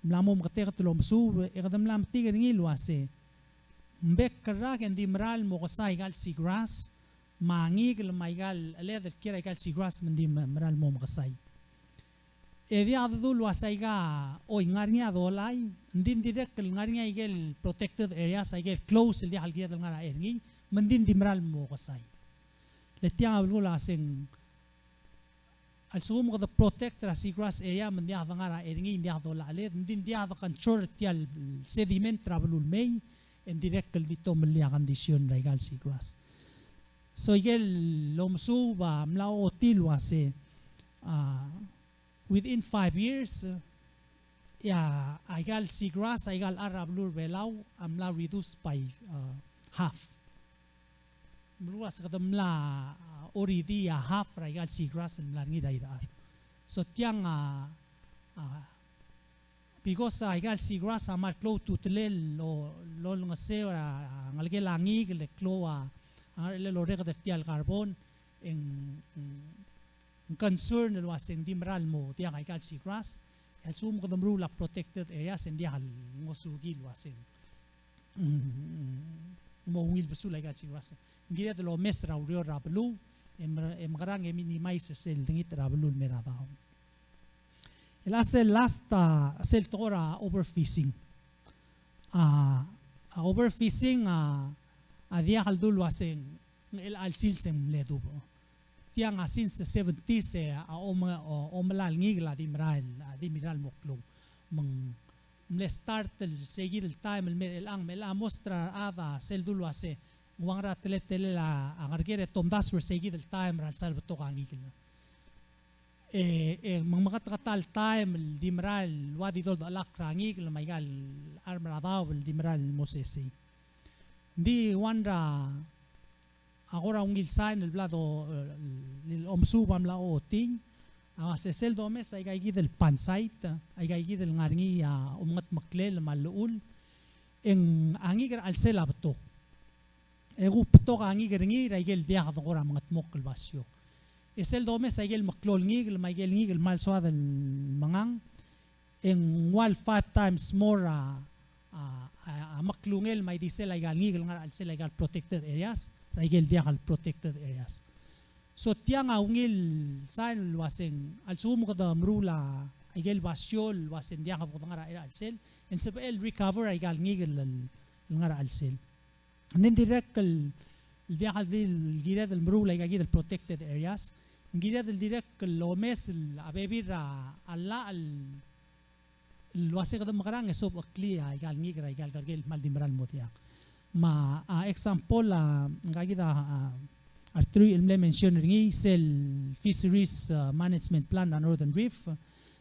mla mo meketeket el omesuub, e kede mla metik er ngii el uase ng bek el rak e ng di meral mo kesai a ikal seagrass, me a ngikel me a ikal cheled el kiei er a ikal seagrass me ng di me-, meral mo mekesai. E diak dedu el uase a ika, oi, ngar er ngii a dolai, ng di ng dirrek el ngar er ngii a ikel protected areas, a ikel close el diak el kired el ngar er ngii, me ng di ng di meral mo kesai. Le tiang a belkul a se ng, a lsekum kede protect er a seagrass area me ng diak de ngar er ngii, ng diak dolai a cheled, ng di ng diak de control er tia el sediment er a beluu el mei, e ng dirrek el di tomellii a condition er a ikal seagrass. So ikel omesuub a mla ochotii el uase, a, within five years, e a, a ikal seagrass, a ikal char er a beluu er a Belau, a mla reduce by, uh, half. Meluches e kede mla, uh, already a half er a ikal seagrass el mla er ngii er a irechar. So tiang a, a, because a ikal seagrass a mla klou a ultutelel el, el olengeseu er a, a ngelekel a ngikel el klou a, a ngerchelel orreked er tia el carbon, e ng, ng ng concern el uase ng di meral mo diak a ikal seagrass, e a lsekum kede meruul a protected areas e ng diak el ngosukii el uase ng, mm, mo ungil besul a ikal seagrass. Ng kired el omes er a ureor er a beluu, e mer-, e mekerang e minimize er sel dengit er a beluu el mer a daob. El a sel last, a, sel tekoi er a overfishing. A, a overfishing, a, a diak el dul uase ng chelecha el sils e ng mle dubech. Tiang a since the seventies e a ome-, o-, omelai a ngikel a di meral, a di meral mo klou. Me ng mle start el se kid el taem el mer chelechang, me chelechang a most er a rechad a sel dul uase ng ua ngera teletelel a ngerker e te omdasu er se kid el taem er a lsal betok a ngikel. E, e, me ng meketeketang el taem el di meral ua di doldechelakl er a ngikel me a ikal char er a daob el di meral mo sesei. Ng di one er a a kora ungil sign el bla do, el omesuub a mla ochotii, a se sel domes a ika kid el pond site, a ika kid el ngar er ngii a omengetmeklel me a llechul, e ng a ngikel er a chelsel a betok. E kuk betok a ngikel er ngii er a ikel diak de kora mengetmokl el basio. E sel domes a ikel meklou el ngikel, me a ikel ngikel el kmal soad el mengang, e ng ua el five times more a, a, a, a meklungel me a idisel a ikal ngikel el ngar er a chelsel a ikal protected areas er a ikel diak el protected areas. So tiang a ungil sign el uase ng a lsekum kede meruul a ikel basio el uase ng diak bo kede ngar er a chelsel, e ng sebechel el recover a ikal ngikel el, el ngar er a chelsel. Ng di dirrek el, el diak el di el kired el meruul a ika kid el protected areas. Ng kired el dirrek el omes el a bebil er a llach el, el uase kede mekerang e sobecheklii a ikal ngikel er a ikal kerker el kmal di meral mo diak. Me a, a example a, ngika kid a, a, a reteruich el mle mention er ngii, sel Fisheries, uh, Management Plan er a Northern Reef,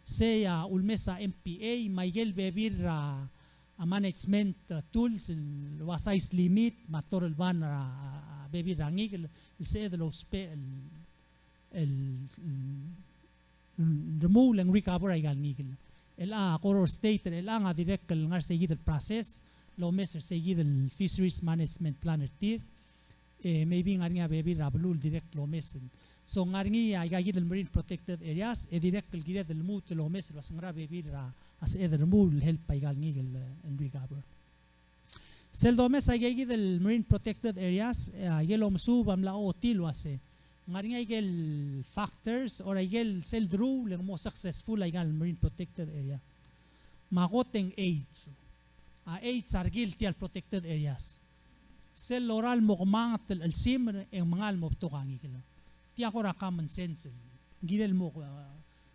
sei a ulemes a M P A, me a ikel bebil er a, a management, uh, tools, el ua size limit, me a torelban er a, a, a bebil er a ngikel, el sebeched el ousbech, el, el, el remuul e ng recover aika el ngikel. El a Koror State er chelechang a dirrek el ngar er seikid el process el omes er seikid el Fisheries Management Plan er tir. E maybe ng ngar er ngii a bebil er a beluu el dirrek el omes. So ng ngar er ngii aika kid el Marine Protected Areas, e dirrek el kired el lmuut el omes el ua se ng ngera bebil er a sebeched el remuul el help aika el ngikel el, el recover. Sel domes aika kid el Marine Protected Areas, e, a ikel omesuub a mla ochotii el ua se ng ngar er ngii a ikel factors, or a ikel sel deruul e ng mo successful aika el Marine Protected Area. Me a kot e ng age. A age a rekil tia el protected areas. Sel lorael el mo kemanget el chelsimer e ng mengal mo betok a ngikel. Tia kora common sense. Ng kirel mo, a,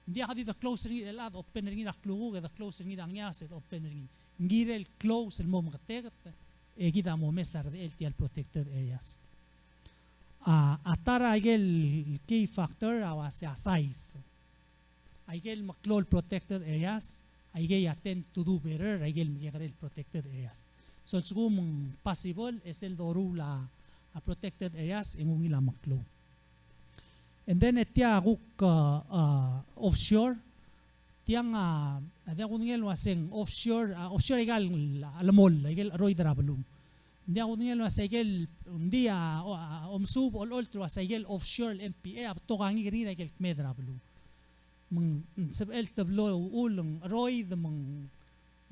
ng diak di de close er ngii er chelechang e de open er ngii er a klukuk, e de close er ngii er a ngias e de open er ngii. Ng kirel close el mo meketeket, e kid a mo mes a redechel tia el protected areas. A, a ta er a ikel key factor a ua se a size. A ikel meklou el protected areas, a ikei a tend to do better er a ikel mekekerei el protected areas. So a lsekum ng possible, e sel doruul a, a protected areas, e ng ungil a meklou. And then e tia kuk, a, a, offshore, tiang a, a diak kudengei el ua se ng offshore, a, offshore aika el, a lemoll, aike el cheroid er a beluu. Ng diak kudengei el ua se aike el, ng di a, o, a, omesuub olecholt el ua se aike el offshore el M P A, a betok a ngikel er ngii er aike el kmeed er a beluu. Me ng, ng sebechel el teblo uchul, ng cheroid, me ng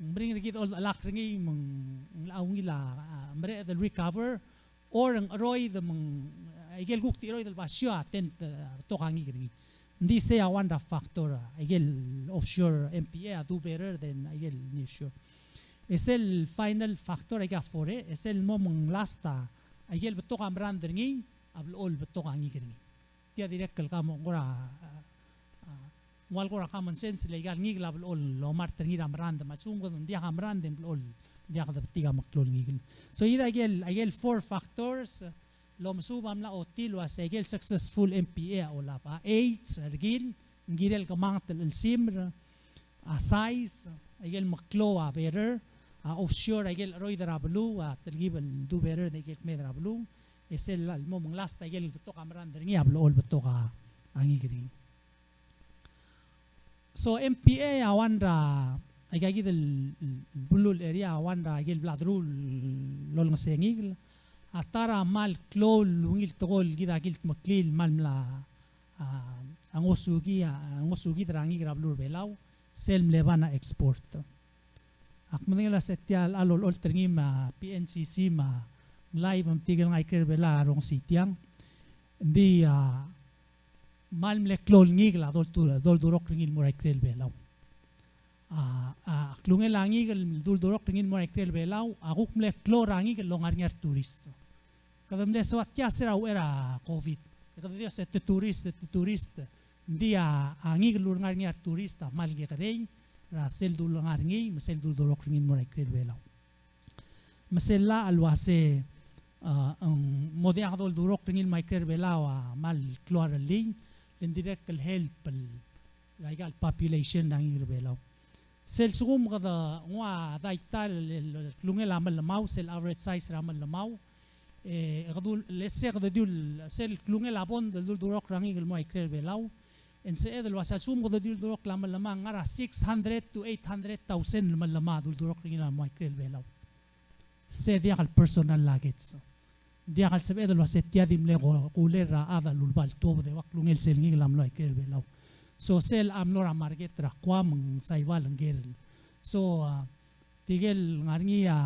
ng meringel er kid el oldechelakl er ngii me ng locha ungil a, a, mereched el recover, or ng cheroid me ng, a, ikel kuk di cheroid el basio a tend, a, betok a ngikel er ngii. Ng di sei a one er a factor, a, ikel offshore M P A a do better than ikel nearshore. E sel final factor aika four, e sel mo me ng last a, ikel betok a merangd er ngii, a blechoel betok a ngikel er ngii. Tia dirrek el kmo ng kora, a, a, ng ua el kora common sense el aika el ngikel a blechoel el omart er ngii er a merangd, me a lsekum kede ng diak a merangd e ng blechoel diak de betik a meklou el ngikel. So, kid a ikel, a ikel four factors, el omesuub a mla ochotii el ua se a ikel successful M P A a olab a age, a rekil, ng kirel kemanget el chelsimer, a size, a ikel meklou a better, a offshore, a ikel cheroid er a beluu, a telkib el do better than a ikel kmeed er a beluu, e sel mo me ng last a ikel betok a merangd er ngii a blechoel betok a ngikel er ngii. So M P A a one er a, aika kid el, el, el beluu el area a one er a ikel bla deruul el olengeseu a ngikel, a ta er a kmal klou el ungil tekoi el kid a kildmeklii el kmal mla, a, a ngosukid, a, a ngosukid er a ngikel er a beluu er a Belau, sel mle ban a export. Ak medengei el ua se tia el lolecholt er ngii me a P N C C me a Nglai me tirke el ngar er a ikrel Belau a rongesii tiang. Ng di, a, kmal mle klou el ngikel a doldu-, doldurokl er ngii el mo er a ikrel Belau. A, a klungel a ngikel el doldurokl er ngii el mo er a ikrel Belau, a kuk mle klou er a ngikel el longa er ngii a returist. Kede mle soad tia se er a uchei er a COVID. E kede di ua se te tourist, te tourist. Ng di a, a ngikel el ulengar er ngii a returist a kmal kekerei er a sel dolengar er ngii me sel doldurokl er ngii el mo er a ikrel Belau. Me sel llach el ua se, a, ng mo diak doldurokl er ngii el mo er a ikrel Belau a kmal klou a rellii, le ng dirrek el help el, er aika el population er a ngikel er a Belau. Sel lsekum kede nguu a data el, el, el klungel a melemau, sel average size er a melemau, e, kede ul-, let's say kede di ul-, sel klungel a bond el doldurokl er a ngikel el mo er a ikrel Belau, e ng sebeched el ua se a lsekum kede di uldurokl a melemau, ngar er a six hundred to eight hundred thousand el melemau a doldurokl er ngii el mo er a ikrel Belau. Se diak el personal luggage. Diak el sebeched el ua se tia di mle ko-, kulel er a chad a luleba el tuobed e ua klungel sel ngikel a mlo er a ikrel Belau. So sel a mlo er a market er a Guam me ng Saipan e ng kirel. So, a, tirke el ngar er ngii a,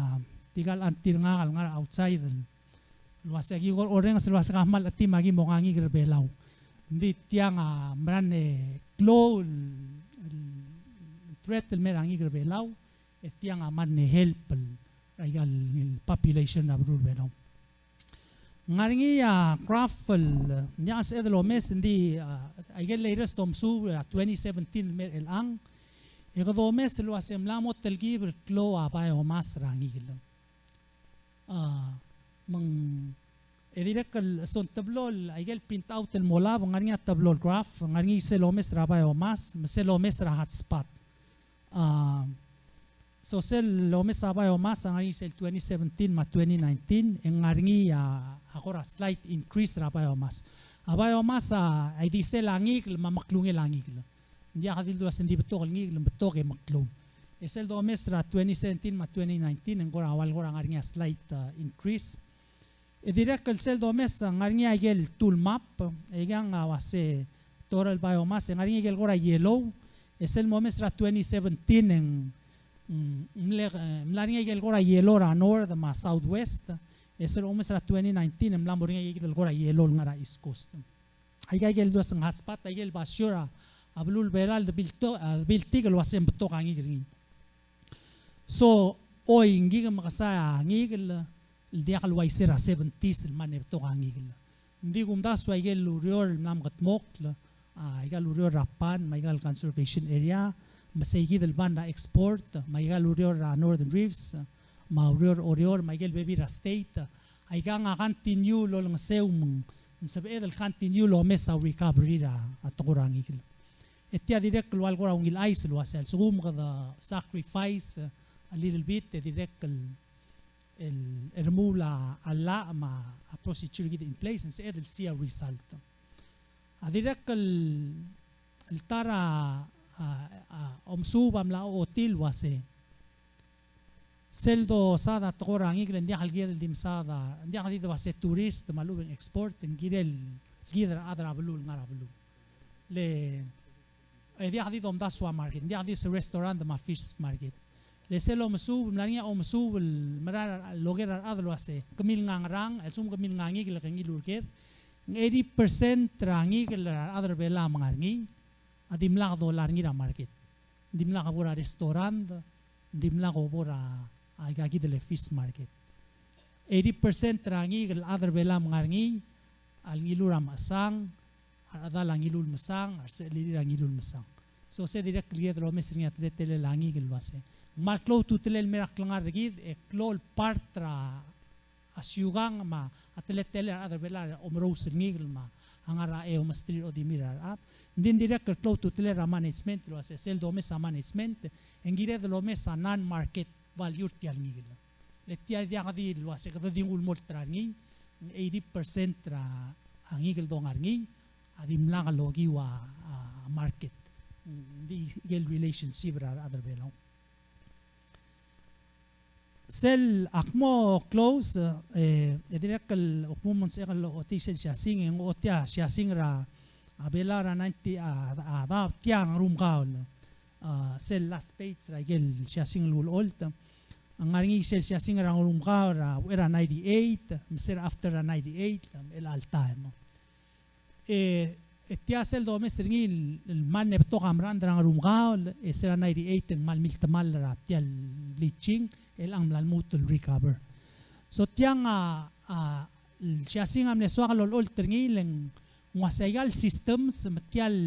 tirka el auntie er ngak el ngar er a outside el ua se ki kora orrenges el ua se ka kmal chetim a ki mo ngar er a ngikel er a Belau. Ng di tiang a mera el klou el, el threat el mei er a ngikel er a Belau, e tiang a mera el help el er aika el population er a beluu er a Belau. Ngar er ngii a graph el, ng diak el sebeched el omes, ng di, a, aike el latest omesuub er a twenty seventeen el mei er chelechang, e kede omes el ua se ng mla mo telkib el klou a biomass er a ngikel. A, me ng, E dirrek el, so ng teblo el, aike el print out el molab, ng ngar er ngii a teblo el graph, ng ngar er ngii sel omes er a biomass, me sel omes er a hotspot. A, so sel omes a biomass a ngar er ngii sel twenty seventeen me a twenty nineteen, e ng ngar er ngii a, a kora slight increase er a biomass. A biomass a, a di sel a ngikel me a meklungel a ngikel. Ng diak di el dua se ng di betok el ngikel, ng betok e meklou. E sel domes er a twenty seventeen me a twenty nineteen, e ng kora ua el kora ngar er ngii a slight, a, increase. E dirrek el sel domes a ngar er ngii a ikel tool map, e ikang a uase total biomass, e ngar er ngii a ikel kora yellow, e sel momes er a twenty seventeen e ng, mm, mle, e, mla er ngii a ikel kora yellow er a north me a southwest, e sel omes er a twenty nineteen e mla mo er ngii a ikel kora yellow el ngar er a east coast. Aika ikel dua se ng hotspot, aike el basio er a, a beluu er a Belau el de bilto-, a, biltik el uase ng betok a ngikel er ngii. So, oi, ng kid a mekesai a ngikel el, el diak el uaisei er a seventies el mle betok a ngikel. Ng di kumdasu aike el ureor el mla mekedmokl, a, aika el ureor er a pan, me aika el conservation area, me sei kid el band er a export, me aika el ureor er a Northern Reefs, me a ureor er a Oreor, me aike el bebil er a state, aikang a continue el olengeseu me ng sebeched el continue el omes a recovery er a, a tekoi er a ngikel. E tia dirrek el ua el kora ungil chais el uase a lsekum kede sacrifice, e, a little bit, e dirrek el, el, el remuul a llach me a procedure kid in place, e ng sebeched el see a result. A dirrek el, el ta er a, a, a, omesuub a mla ochotii el uase sel dosaod a tekoi er a ngikel e ng diak el kired el di mesaod a, ng diak di dua se tourist me a lechub e ng export, ng kirel kid er a rechad er a beluu el ngar er a beluu. Le, e diak di domdasu a market, ng diak di se restaurant me a fish market. Le sel omesuub, mla er ngii a omesuub el mera el oker a rechad el uase, kemiu el ngar er a ngerang, a lsekum kemiu el ngar er a ngikel e ke ngiluu er ker, ng eighty percent er a ngikel er a rechad er a Belau a ngar er ngii, a dimlak dolai er ngii er a market. Dimlak bo er a restaurant, dimlak bo er a, a, aika kid el fish market. Eighty percent er a ngikel el chad er a Belau a ngar er ngii, a ngiluu er a mechesang, a rechedal a ngiluu el mesang, a resechelirir a ngiluu el mesang. So se dirrek el kired el omes er ngii a teletelel a ngikel el uase, ng kmal klou a ultutelel el mei er a klengar er kid, e klou el part er a a siukang me a teletelel a rechad er a Belau a omerous er ngii el me a ngar er a e omesterir a odimir a rechad. Ng di dirrek el klou a ultutelel a management el uase sel domes a management e ng kired el omes a non-market value er tia el ngikel. Le tia diak di el uase kede di nguu el mo olterau er ngii, eighty percent er a ngikel el dongar er ngii a dimlak el okiu a, a market. Ng di ikel relationship er a rechad er a Belau. Sel ak mo close, e, e dirrek el kmo ng sebechek el ochotii sel siasing, e ng ochotii a siasing er a, a Belau er a ninety, a, a, a, tia Ngerumkaol. A, sel last page er a ikel siasing el ulecholt. Ng ngar er ngii sel siasing er a Ngerumkaol er a, er a ninety-eight, me sel after er a ninety-eight, el all time. E, e tia sel domes er ngii el, el mle betok a merang er a Ngerumkaol, e sel er a ninety-eight e ng kmal miltemall er a tia el bleaching, e chelechang ng mla lmuut el recover. So tiang a, a, el siasing a mle soak el olecholt er ngii el ng uase aika el systems me tia el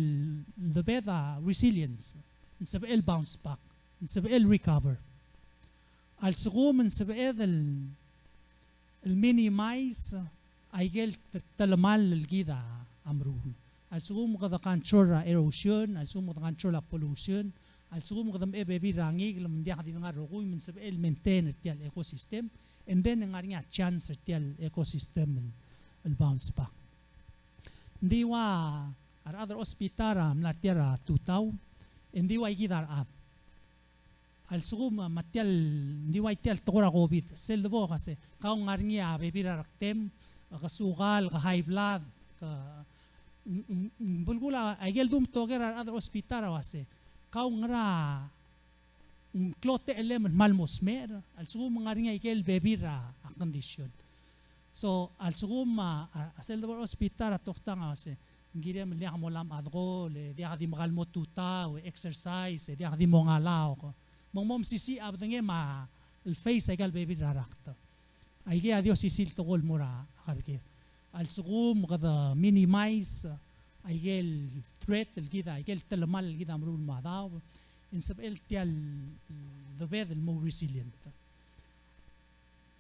debed a resilience, ng sebechel bounce back, ng sebechel recover. A lsekum ng sebeched el el minimize a ikel te-, telemall el kid a meruul. A lsekum kede control er a erosion, a lsekum kede control er a pollution, a lsekum kede mechei a bebil er a ngikel me ng diak di ngar er a rokui me ng sebechel el maintain er tia el ecosystem, and then ng ngar er ngii a chance er tia el ecosystem el, el bounce back. Ng di ua a rechad er a hospital a mla er tia er a tutau, e ng di ua ikid a rechad. A lsekum, a, me tia el, ng di ua tia el tekoi er a COVID, sel debo kase, kau ng ngar er ngii a bebil er a rektem, ke sukal, ke high blood, ke, ng, ng, ng belkul a, a ikel dum toker a rechad er a hospital a uase, kau ngera, ng klou a techellem el kmal mo smecher, a lsekum ng ngar er ngii a ikel bebil er a, a condition. So, a lsekum a, a, a sel debo er a hospital a toktang a uase, ng kirem el diak mo llamchad ko, le diak di mekall mo tutau, e exercise, e diak di mo ngalaok. Me ng mo mesisiich a bedengem a, el face a ikel bebil er a rakt. Aikei a di osisiu el tekoi el mo er a kerker. A lsekum kede minimize a ikel threat el kid a, ikel telemall el kid a meruul el mo daob, e ng sebechel tia el debed el mo resilient.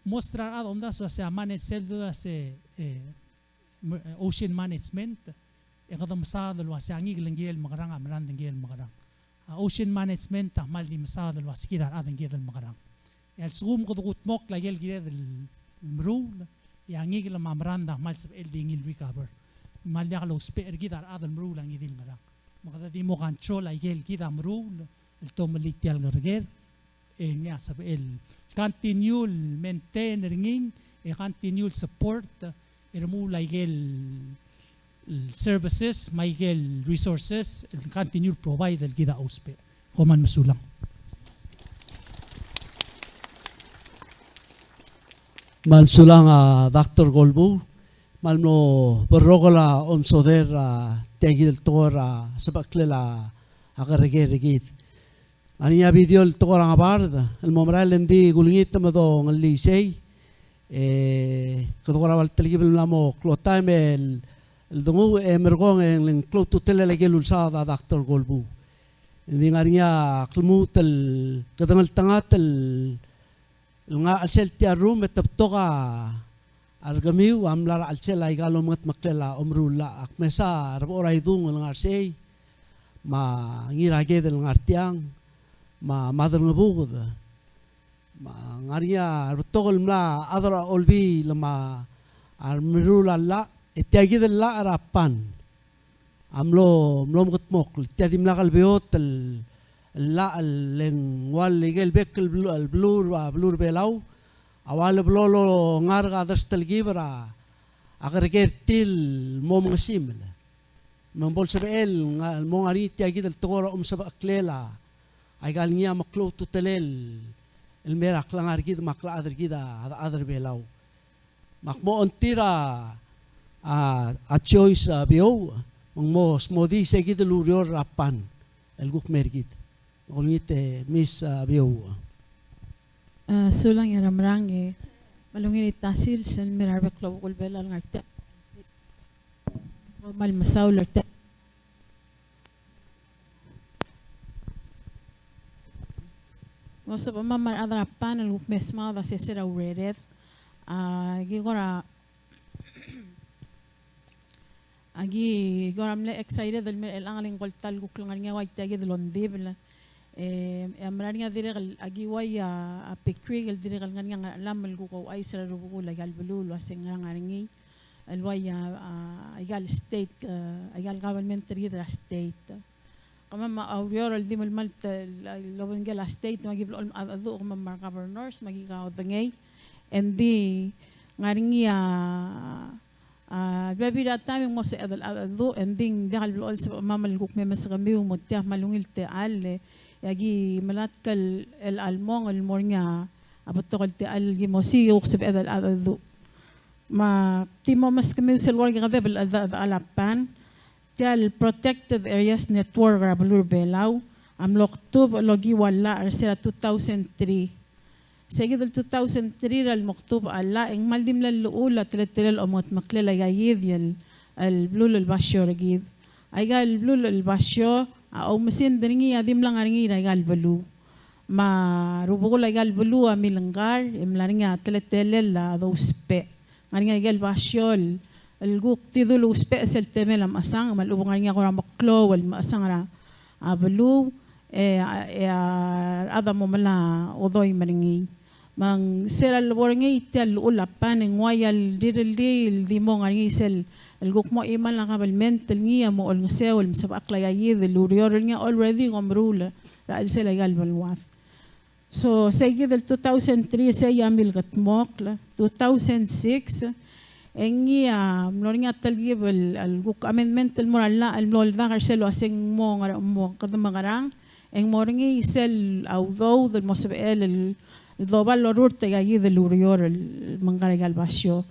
Most er a rechad a omdasu el uasei a manage sel dua se, e, mer-, e, ocean management, e kede mesaod el uasei a ngikel ng kirel mekerang, a merangd ng kirel mekerang. A ocean management a kmal di mesaod el uasei kid a rechad ng kired el mekerang. E a lsekum kede kudmokl a ikel kired el meruul, e a ngikel me a merangd a kmal sebechel di ngii el recover. Me ng diak lousbech er kid a rechad el meruul a ngii di el ngerang. Me kede di mo control a ikel kid a meruul el tomellii tia el kerreker, e ngii a sebechel continue el maintain er ngii, e continue el support, e remuul a ikel services, me a ikel resources, el continue el provide el kid a ousbech. Kom kmal mesulang. Kmal mesulang a Doctor Golbuu, kmal mlo berrokel a omesodel er tia kid el tekoi er a sebecheklel a kerreker er kid. Ng ngar er ngii a video el tekoi er a Ngebard el mo merael, e ng di kulengit me dongelii sei, e kede kora ua le telkib el mla mo klou a taem el, el dengu, e merekong e ng klou a ultutelel a ikel ulsaod a Doctor Golbuu. Ng di ngar er ngii a klmuut el kede ngeltengat el el ngar er a chelsel tia el room e te betok a rekemiu a mla er a chelsel aika el omengetmeklel a omeruul el llach. Ak mesa er a Bechor a Idung el ngar er sei, me a Ngiraked el ngar tiang, me a Maderangebuked. Me ng ngar er ngii a rebetok el mla chad er a Olbiil me a remeruul a llach, e tia kid el llach er a Pan a mlo, mlo mekedmokl. Tia dimlak el beot el, el llach el ng ua le ikel bek el belu-, el beluu, a beluu er a Belau a ua le blo longark a dersterekib er a kerreker er tir el mo mengesimel. Me ng bo lsebechel el mo ngar er ngii tia kid el tekoi er a omesebecheklel a, aika el ngii a meklou a ultutelel el mei er a klengar er kid me a klechad er kid a, a chad er a Belau. Me ak mo ongtir a, a, a Joyce, a, Biou, me ng mo smodii sei kid el ureor er a Pan el kuk mei er kid. Me kulengit e Miss, a, Biou. A, sulang e a remerang e, me a ungil el ta sils el mei er a rebek el obekul Belau el ngar tiang. Kmal mesaul er tiang. Ng sebechemam a rechad er a Pan el kuk mei smaod a sesei er a urered. A, ki kora, a, ki kora mle excited el mei er chelechang e ng ko el ta el kuk ngar er ngii a ua tia kid el ongdibel. E, e a mera er ngii a dirrek el, a ki ua a, a Big Creek el dirrek el ngar er ngii a ngar er a chelam el kuk ouchais er a rubekul aika el beluu el uase ng ngerang a ngar er ngii. El ua a, a, aika el state, a, aika el government er kid er a state. Kemam a ureor el di melemalt el, el obengkel a state, me a ki blechoel el mengedecheduch, kemam a re governors, me a ki kaodengei. Engdi ngar er ngii a, a, bebil er a taem e ng mo sebeched el mengedecheduch, engdi ng diak el blechoel sebechemam el kuk me meskemiu, mo tia me a ungil techall, e a ki melatk el, el chelmong el mo er ngii a, a betok el techall el ki mo siik e kuk sebeched el mengedecheduch. Me ak di mo meskemiu sel kora ki kedeb el cheldechedechal a Pan. Tia el Protected Areas Network er a beluu er a Belau a mlo kdubech el okiu a llach er se er a two thousand three. Se kid el two thousand three er a lemekdubech a llach e ng kmal di mle llechul a teletelel a omengetmeklel aika kid el, el beluulech el basio er kid. Aika el beluulech el basio a oumesingd er ngii a di mla ngar er ngii er aika el beluu. Me a rubekul aika el beluu a milengkar, e mla er ngii a teletelel a dousbech. Ngar er ngii aike el basio el, el kuk di dul ousbech sel temel a mechesang, me a lechub e ng ngar er ngii a kora meklou el mechesang er a, a beluu, e, e a rechad a mo melai a odoim er ngii. Me ng se er a lebo er ngii tia el llechul a Pan e ng ua a rirellii el di mo ngar er ngii sel, el kuk mo chimal a kabelment el ngii a mo olengeseu el mesebechakl aika kid el ureor el ngii a already kom meruul er a chelsel aika el beluad. So, sei kid el two thousand three sei a milkedmokl, two thousand six, e ngii a mlo er ngii a telkib el, el kuk amendment el mo er a llach el mlo oldak er sel uase ng mo ngar, mo kede mekerang, e ng mo er ngii sel a udoud el mo sebechel el, el doba el lorurt aika kid el ureor el mengkar aika el basio.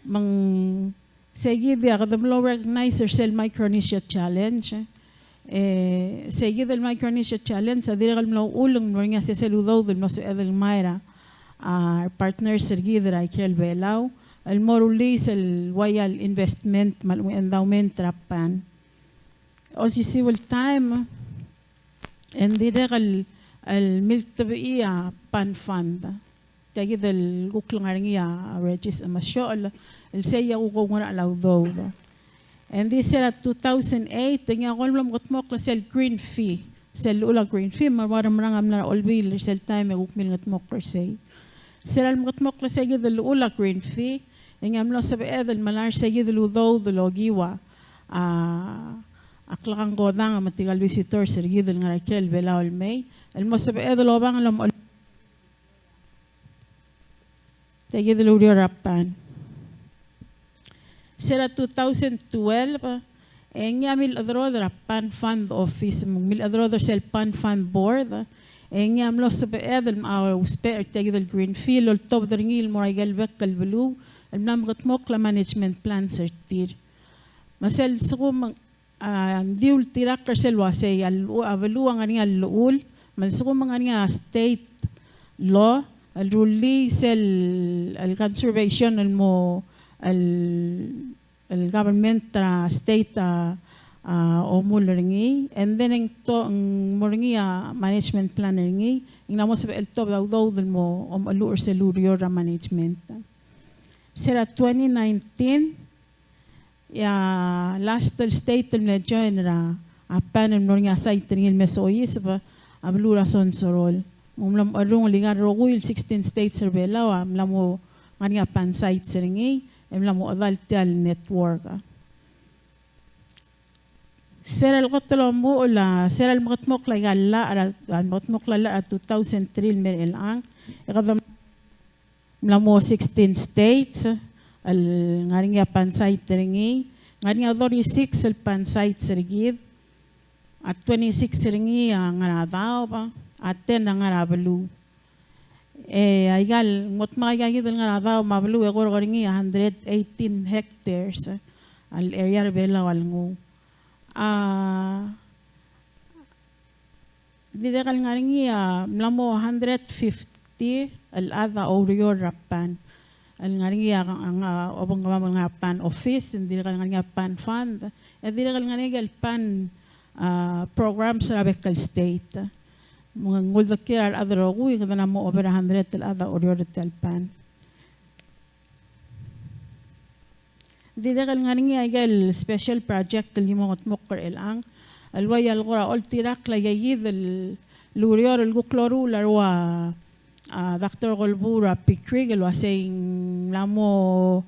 Me ng Sei kid a kede mlo recognize er sel Micronesia Challenge. E, sei kid el Micronesia Challenge a dirrek el mlo uchul e ng mlo er ngii a sesei el udoud el mlo sebeched el ngmai er a, a, partners er kid er a ikrel Belau el mo rullii sel ua el investment me a lechub e ng endowment er a Pan. Osisiu el taem, e ng dirrek el, el miltebechii a Pan Fund. tia kid el kuk ngar er ngii a regis-, a mesiochel, el sei a kuk oungerachel a udoud. And this er a two thousand eight, e ngii a kol mlo mekedmokl er sel green fee, sel llechul a green fee, me a ua Remerang a mla er a Olbiil er sel taem e kuk milengetmokl er sei. Sel lemekedmokl er sei kid el llechul a green fee, e ngii a mlo sebeched el melai er sei kid el udoud el okiu a, a klekangkodang me tirka el visitors er kid el ngar er a ikrel Belau el mei, el mo sebeched el obang el omechell tia kid el ureor er a PAN. Sel two thousand twelve, e ngii a milechederoder er a PAN Fund Office, me ng milechederoder er sel PAN Fund Board, e ngii a mlo sebeched el, a, ousbech er tia kid el green fee el oltobed er ngii el mo er a ikel bek el beluu el mla mekedmokl a management plans er tir. Me sel lsekum a, ng di ultirakl er sel uasei a, a beluu a ngar er ngii a llechul, me a lsekum a ngar er ngii a state law el rullii sel, el conservation el mo, el, el government er a state a, a omuul er ngii, and then e ng to-, ng mo er ngii a management plan er ngii, e ng mla mo sebechel el tobed a udoud el mo omecheluch er sel ureor er a management. Sel twenty nineteen, e a last el state el mle join er a, a PAN el mlo er ngii a site er ngii el me soiseb a beluu er a Sonsorol. Me ng mlo mecherrungel el ika el rokui el sixteen states er Belau a mla mo ngar er ngii a PAN sites er ngii, e mla mo chedal tia el network. Sel kot el omuchel a, sel lemekedmokl a ika el llach er a, a lemekedmokl a llach er a two thousand three el mei er chelechang, e kede mla mo sixteen states el ngar er ngii a PAN site er ngii, ngar er ngii a thirty-six el PAN sites er kid, a twenty-six er ngii a ngar er a daob, a ten a ngar er a beluu. E aika el, ng mo dmak aika kid el ngar er a daob me a beluu e kora ngar er ngii a hundred eighteen hectares el area er Belau a lenguu. A, Dirrek el ngar er ngii a mla mo hundred fifty el chad a oureor er a PAN. El ngar er ngii a, a, a, obengkemam el ngar er a PAN office, dirrek el ngar er ngii a PAN fund, e dirrek el ngar er ngii el PAN, a, programs er a bek el state. Me ng uldekial a rechad el rokui, kede mla mo over a hundred el chad a oureor er tia el PAN. Dirrek el ngar er ngii a ikel special project el ki mo mengedmokl er chelechang el ua ia el kora oltirakl a ika kid el ureor el kuk loruul a rua, a, Doctor Kolbuu er a PICRC el uasei ng mla mo,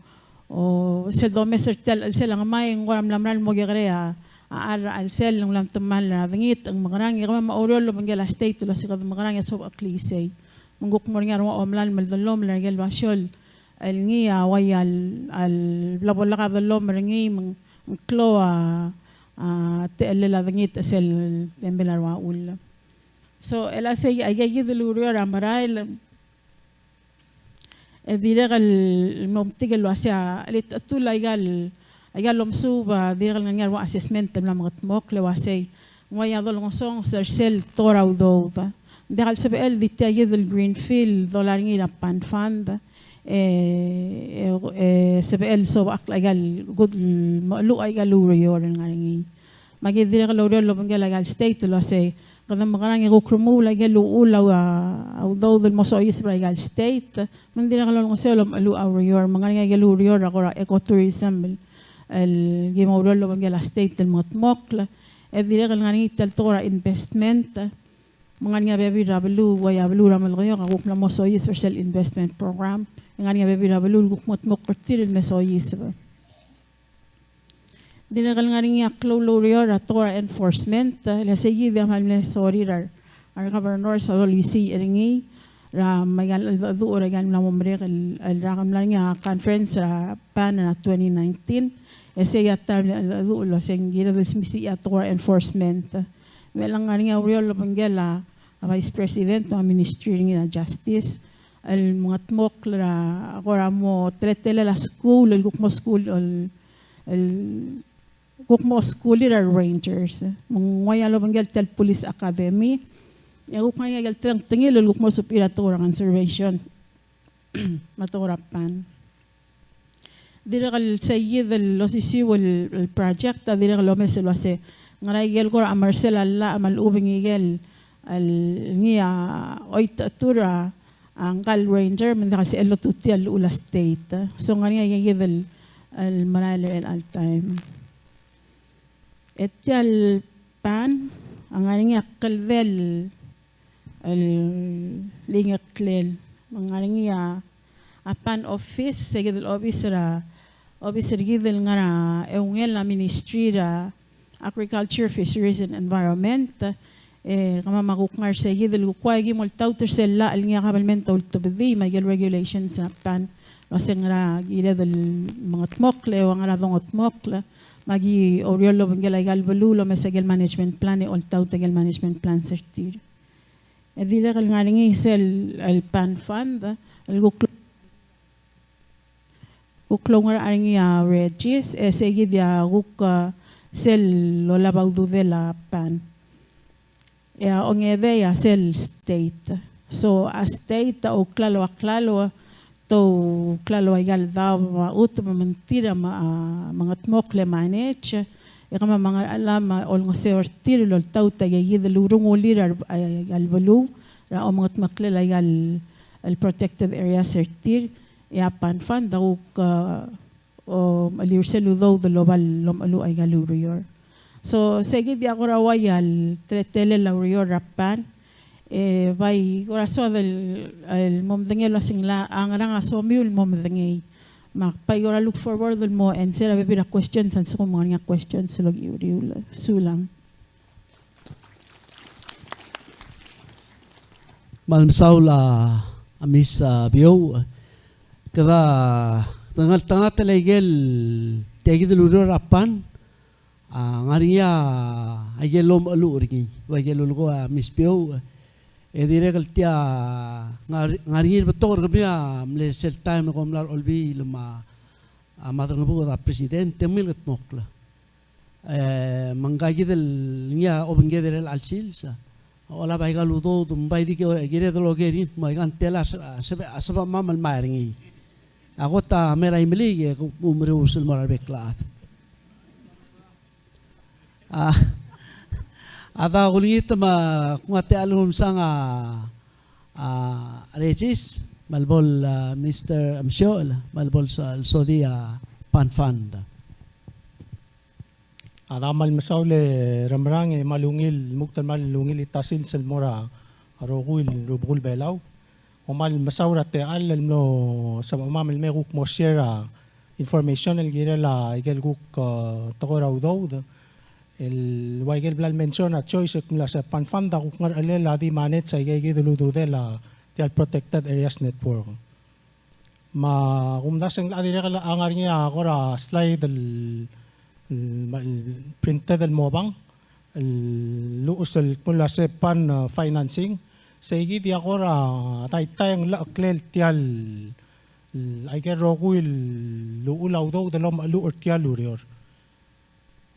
o, sel domes er tia el chelsel a ngmai e ng kora mla mera el mo kekerei a, a char er a chelsel, ng mla metemall er a dengit, ng mekerang, e kemam a oureor el obengkel a state el uasei kede mekerang e sobecheklii sei. Me ng kuk mo er ngii a rua omelalem el dellomel er a ikel basio el ngii a ua ia el, el bla bo lak a dellomel er ngii me ng klou a, a, techellel a dengit er sel temel a rua chull. So, el uasei aika kid el ureor a merael, e dirrek el mo metik el uasei a chelitechetul aika el, aika el omesuub a dirrek el ngar er ngii a rua assessment el mla mengedmokl el uasei ng ua ia dolengesonges er sel tekoi er a udoud. Ng diak el sebechel di tia kid el greenfield dolai er ngii er a PAN fund, e, e, e sebechel el sobechakl aika el kuk mecheluch aika el ureor el ngar er ngii. Me aki dirrek el oureor el obengkel aika el state el uasei kede mekerang e kuk remuul aike el uchul a, a udoud el mo soiseb er aika el state. Me ng dirrek el olengeseu el omecheluch a ureor, me ng ngar er ngii aike el ureor er a kora ecotourism el, el ki mo oureor el obengkel a state el mengedmokl. E dirrek el ngar er ngii tia el tekoi er a investment. Me ng ngar er ngii a bebil er a beluu, ua ia beluu er a Melekeok a kuk mla mo soiseb er sel investment program. E ng ngar er ngii a bebil er a beluu el kuk mengedmokl er tir el me soiseb. Dirrek el ngar er ngii a klou el ureor er a tekoi er a enforcement, e le sei kid a kmal mle sorir a re governors a dolisiich er ngii, er a me aika el cheldecheduch er aika el mla mo merek el, el rak el mla er ngii a conference er a PAN er a twenty nineteen, e sei a ta el cheldecheduch el uasei ng kired el smisichii a tekoi er a enforcement. Me chelechang ng ngar er ngii a ureor el obengkel a, a Vice President, a Ministry er ngii er a Justice, el mengedmokl er a kora mo teletelel a skuul, el kuk mo skuul, el el kuk mo skuulir a rangers. Me ng ua ia el obengkel tia el police academy. E kuk ngar er ngii a ikel telengtengil el kuk mo subir a tekoi er a conservation me a tekoi er a PAN. Dirrek el sei kid el osisiu el, el project a dirrek el omes el uasei ngera ikel kora mersel a llach me a lechub e ng ikel el ngii a oitechetur a, a ngka el ranger me ng diak el sebechel el otutii a llechul a state. So ng ngar er ngii a ikakid el, el merael er chelecha el taem. E tia el PAN a ngar er ngii a kldei el, el ingeklel. Me ng ngar er ngii a, a PAN office, se kid el obis er a, obis er kid el ngar er a eungel a ministry er a Agriculture, Fisheries and Environment. E kemam a kuk ngar er se kid el kuk ua ki mo oltaut er sel llach el ngii a kabelment a ultebedii me a ikel regulations er a PAN el uase ng ngera kired el mengedmokl e ua ngera dongedmokl, me a ki oureor el obengkel aika el beluu el omes aike el management plan e oltaut aike el management plans er tir. E dirrek el ngar er ngii sel, el PAN fund el kuk, kuk loungerachel er ngii a Regis, e se kid a kuk, a, sel olab a ududel a PAN. E a ongedei a sel state. So a state a ouklalo a klalo, te ouklalo aika el daob me a chutem me ng tir a me, a, mengedmokl e manage. E kemam a ngar er a llach me a olengeseu er tir el oltaut aika kid el urungulir a, a, a beluu er a omengedmeklel aika el, el protected areas er tir. E a PAN fund a kuk, a, omecheliu er sel udoud el oba lomecheluch aika el ureor. So se kid a kora uai a teletelel a ureor er a PAN. E bai kora soad el, el mo medengei el uase ng locha ngerang a somiu el mo medengei. Me ak bai kora look forward el mo answer a bebil er a questions a lsekum ng ngar er ngii a questions el okiu er uriul. Sulang. Me kmal mesaul a Miss, a, Biou. Kede, kede ngeltengat el aikel, tia kid el ureor er a PAN a ngar er ngii a, aikel omecheluch er ngii, ua ikel lulekoi a Miss Biou. E dirrek el tia ngar, ngar er ngii el betok er kemiu a mle sel taem e kom mla er a Olbiil me a, a Madrengebuked a president, e te mle kldmokl. E, me ngka kid el ngii a obengked er chelecha el sils a olab aika el udoud me bai di ke, kired el oker er ngii me aika ng tela a se, a sebechemam el mei er ngii. A kot a mei er a Imeliik e kumerous el mo er a rebek el chad. A, a da kulengit me ak nguu a techall el omsang a, a, Regis, me a lebo el, a, Mister Msiochel, me a lebo el so, el sodii a PAN fund. A da kmal mesaul e Remerang e kmal ungil, lmuut el kmal ungil tia el sils el mo er a rokui el rubekul Belau. Kom kmal mesaul er a techall el mlo sebechemam el mei kuk mo share a information el kirel a ikel kuk, a, tekoi er a udoud. El ua ikel bla el mention a Joyce el kmo a se PAN fund a kuk ngerechelel a di manage aika kid el ududel a tia el Protected Areas Network. Me a kumdasu e ng locha dirrek el ngar er ngii a kora slide el, el, el printed el mobang, el luches el kmo a se PAN, a, financing, se kid a kora daitai ng locha ngklel tia el, el, aike el rokui el uchul a udoud el omecheluch er tia el ureor.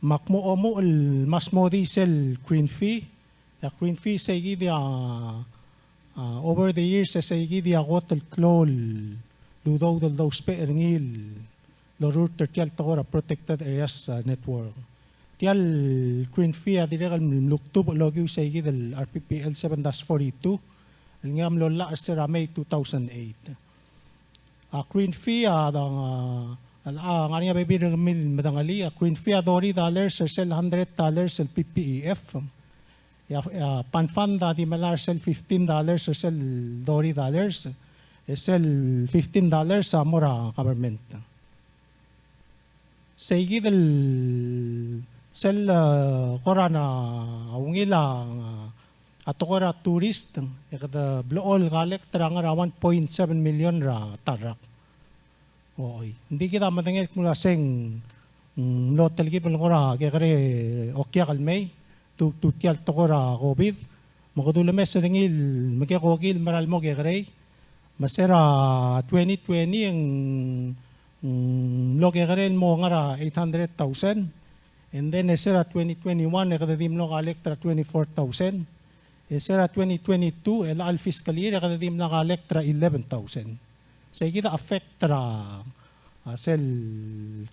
Me ak mo omuchel el mas mo di sel green fee, e a green fee se kid a, a, over the years e se kid a kot el klou el udoud el dousbech er ngii el lorurt er tia el tekoi er a Protected Areas, a, Network. Tia el green fee a dirrek el mlukdubech el okiu se kid el R P P L seven dash forty-two, el ngii a mlo llach er se er a May two thousand eight. A green fee a, a, a, a ngar er ngii a bebil er kemiu el medengelii, a green fee a thirty dollars er sel hundred dollars el P P E F. E a, e a PAN fund a di melai er sel fifteen dollars er sel thirty dollars. E sel fifteen dollars a mo er a government. Sei kid el sel, e, kora ungil a, a tekoi er a tourist, e kede blechoel collect er a ngar er a one point seven million er a ta el rak. Oi, ng di kid a medengei el kmo ua se ng, mm, mlo telkib el kora kekerei okiak el mei, tu, tu tia el tekoi er a COVID, me kede ulemes er ngii el mekekokil el mera el mo kekerei, me se er a twenty twenty e ng, mm, mlo kekerei el mo ngar er a eight hundred thousand, and then e se er a twenty twenty-one e kede di mlo collect er a twenty-four thousand, e se er a twenty twenty-two, el chelecha el fiscal year e kede di mla collect er a eleven thousand. Sei kid a effect er a, a, sel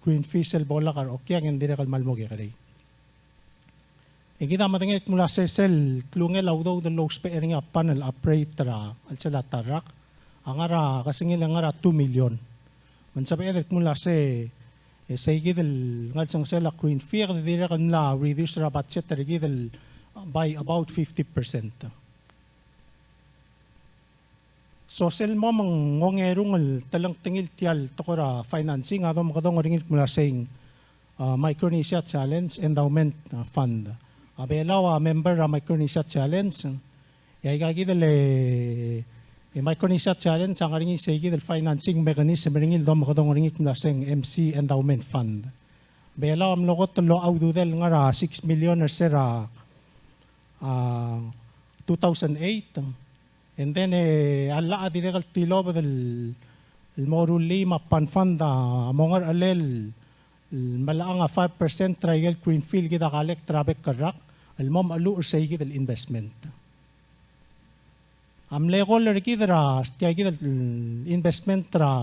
green fee sel bo lak er a okiak e ng dirrek el kmal mo kekerei. E kid a medengei el kmo ua se sel klungel a udoud el lousbech er ngii a PAN el operate er a chelsel a ta el rak, a ngar er a kesengil e ngar er a two million. Me ng sebeched el kmo ua sei, e seikid el ngelsengsel a green fee e kede dirrek el mla reduce er a budget er kid el by about fifty percent. So sel mo me ng ongerung el telengtengil tia el tekoi er a financing a domekedong er ngii el kmo ua sei, a, Micronesia Challenge Endowment, a, Fund. A Belau a member er a Micronesia Challenge, e aika kid el, e, Micronesia Challenge a ngar er ngii seikid el financing mechanism er ngii el domekedong er ngii el kmo ua sei M C Endowment Fund. Belau a mlo kot el locha ududel el ngar er a six million er se er a, a, two thousand eight. And then, e, a llach a dirrek el tilobed el, el mo rullii me a PAN fund a mo ngerechelel el melechang a five percent er a ikel green fee el kid a collect er a bek el rak el mo mecheluch er seikid el investment. A mle goal er kid er a, tia kid el investment er a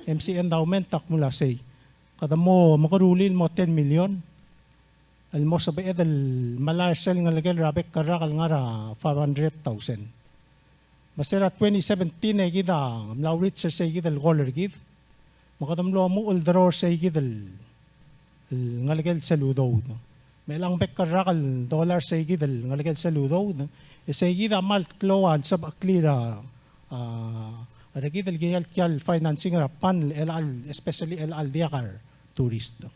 M C endowment a kmo ua sei, kede mo mekeruul el mo ten million el mo sebeched el melai er sel ngelekel er a bek el rak el ngar er a five hundred thousand. Me se er a twenty seventeen e kid a mla reach er seikid el goal er kid. Me kede mlo muchel el draw er seikid el, el ngelekel sel udoud. Me chelechang bek el rak el dollar seikid el ngelekel sel udoud, e seikid a kmal klou a lsebecheklir a, a, er kid el kirel tia el financing er a PAN el chelecha el, especially el chelecha el diak a retourist.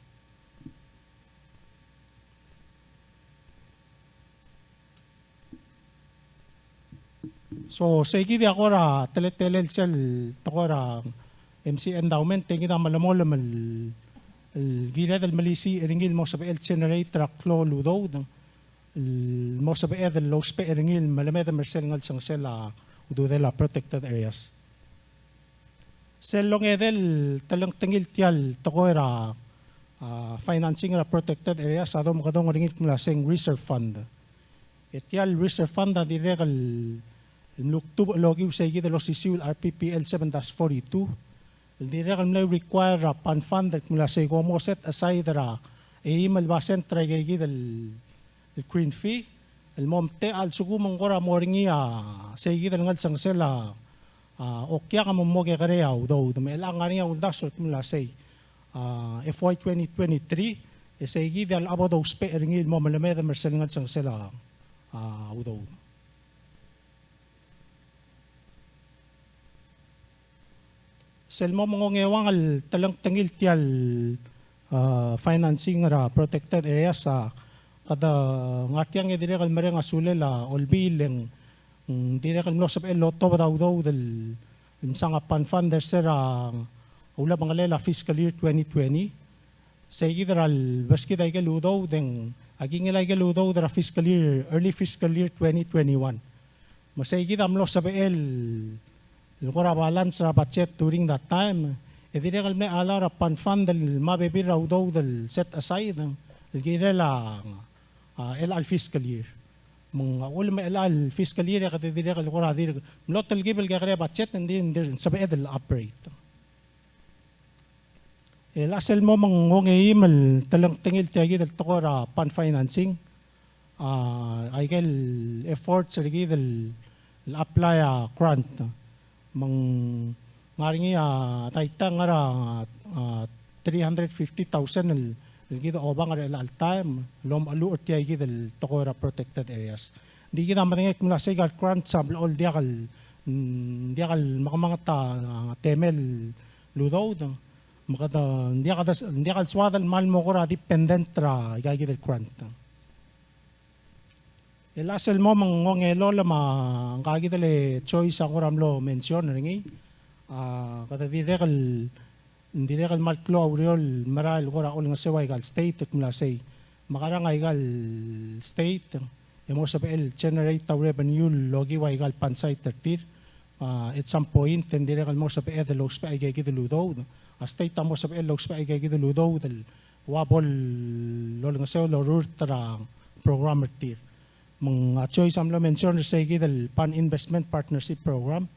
So seikid a kora teletelel sel tekoi er a M C endowment, e kid a melemolem el, el kired el melisiich er ngii el mo sebechel el generate er a klou el udoud el mo sebeched el ousbech er ngii el melemedem er sel ngelsengsel a ududel a protected areas. Sel ongedei el telengtengil tia el tekoi er a, a, financing er a protected areas a domekedong er ngii el kmo ua sei reserve fund. E tia el reserve fund a dirrek el, el mlukdubech el okiu seikid el osisiu el R P P L seven dash forty-two. El dirrek el mle require er a PAN fund el kmo ua sei kom mo set aside er a eim el basent er a ikeikid el el green fee, el mo omtechei a lsekum ng kora mo er ngii a seikid el ngelsengsel a, a, okiak me ng mo kekerei a udoud. Me chelechang a ngar er ngii a uldasu el kmo ua sei, a, F Y twenty twenty-three, e seikid a locha bo dousbech er ngii el mo melemedem er sel ngelsengsel a, a, udoud. Sel mo me ng ongeuang el telengtengil tia el, a, financing er a protected areas a kede ngar tiang e dirrek el mereng a sulel a Olbiil e ng, mm, dirrek el mlo sebechel el otobed a udoud el msang a PAN fund er se er a ulebengelel a fiscal year twenty twenty. Seikid er a lebeskid a ikel udoud e ng, a kingel a ikel udoud er a fiscal year, early fiscal year twenty twenty-one. Me seikid a mlo sebechel el kora balance er a budget during that time, e dirrek el mle allow er a PAN fund el mo bebil er a udoud el set aside el kirel a, a, chelecha el fiscal year. Me ng a uchul me chelecha el fiscal year e kede dirrek el kora dirk mlo telkib el kekerei a budget, e ng di, ng di sebeched el operate. E a sel mo me ng ongeim el telengtengil tia kid el tekoi er a PAN financing, a, a ikel efforts er kid el, el apply a grant. Me ng ngar er ngii a, a data a ngar er a, a, three hundred fifty thousand el, el kid a obang er chelecha el taem el omecheluch er tia kid el tekoi er a protected areas. Ng di kid a medengei el kmo ua sei a ikel grants a blechoel diak el, mm, diak el mekemanget a, a, temel el udoud. Me kede, ng diak, ng diak el soad el kmal mo kora dependent er a ika kid el grant. E a sel mo me ng ongelolem a ngka kid el choice a kora mlo mention er ngii. A, kede dirrek el, dirrek el kmal klou a ureor el merael el kora olengeseu a ika el state el kmo ua sei, mekerang a ika el state e mo sebechel el generate a revenue el okiu a ika el PAN site er tir. A, at some point e ng dirrek el mo sebeched el ousbech a ika kid el udoud. A state a mo sebechel el ousbech a ika kid el udoud el ua bo lolengeseu el orurt er a program er tir. Me ng a choice a mlo mention er seikid el PAN Investment Partnership Program.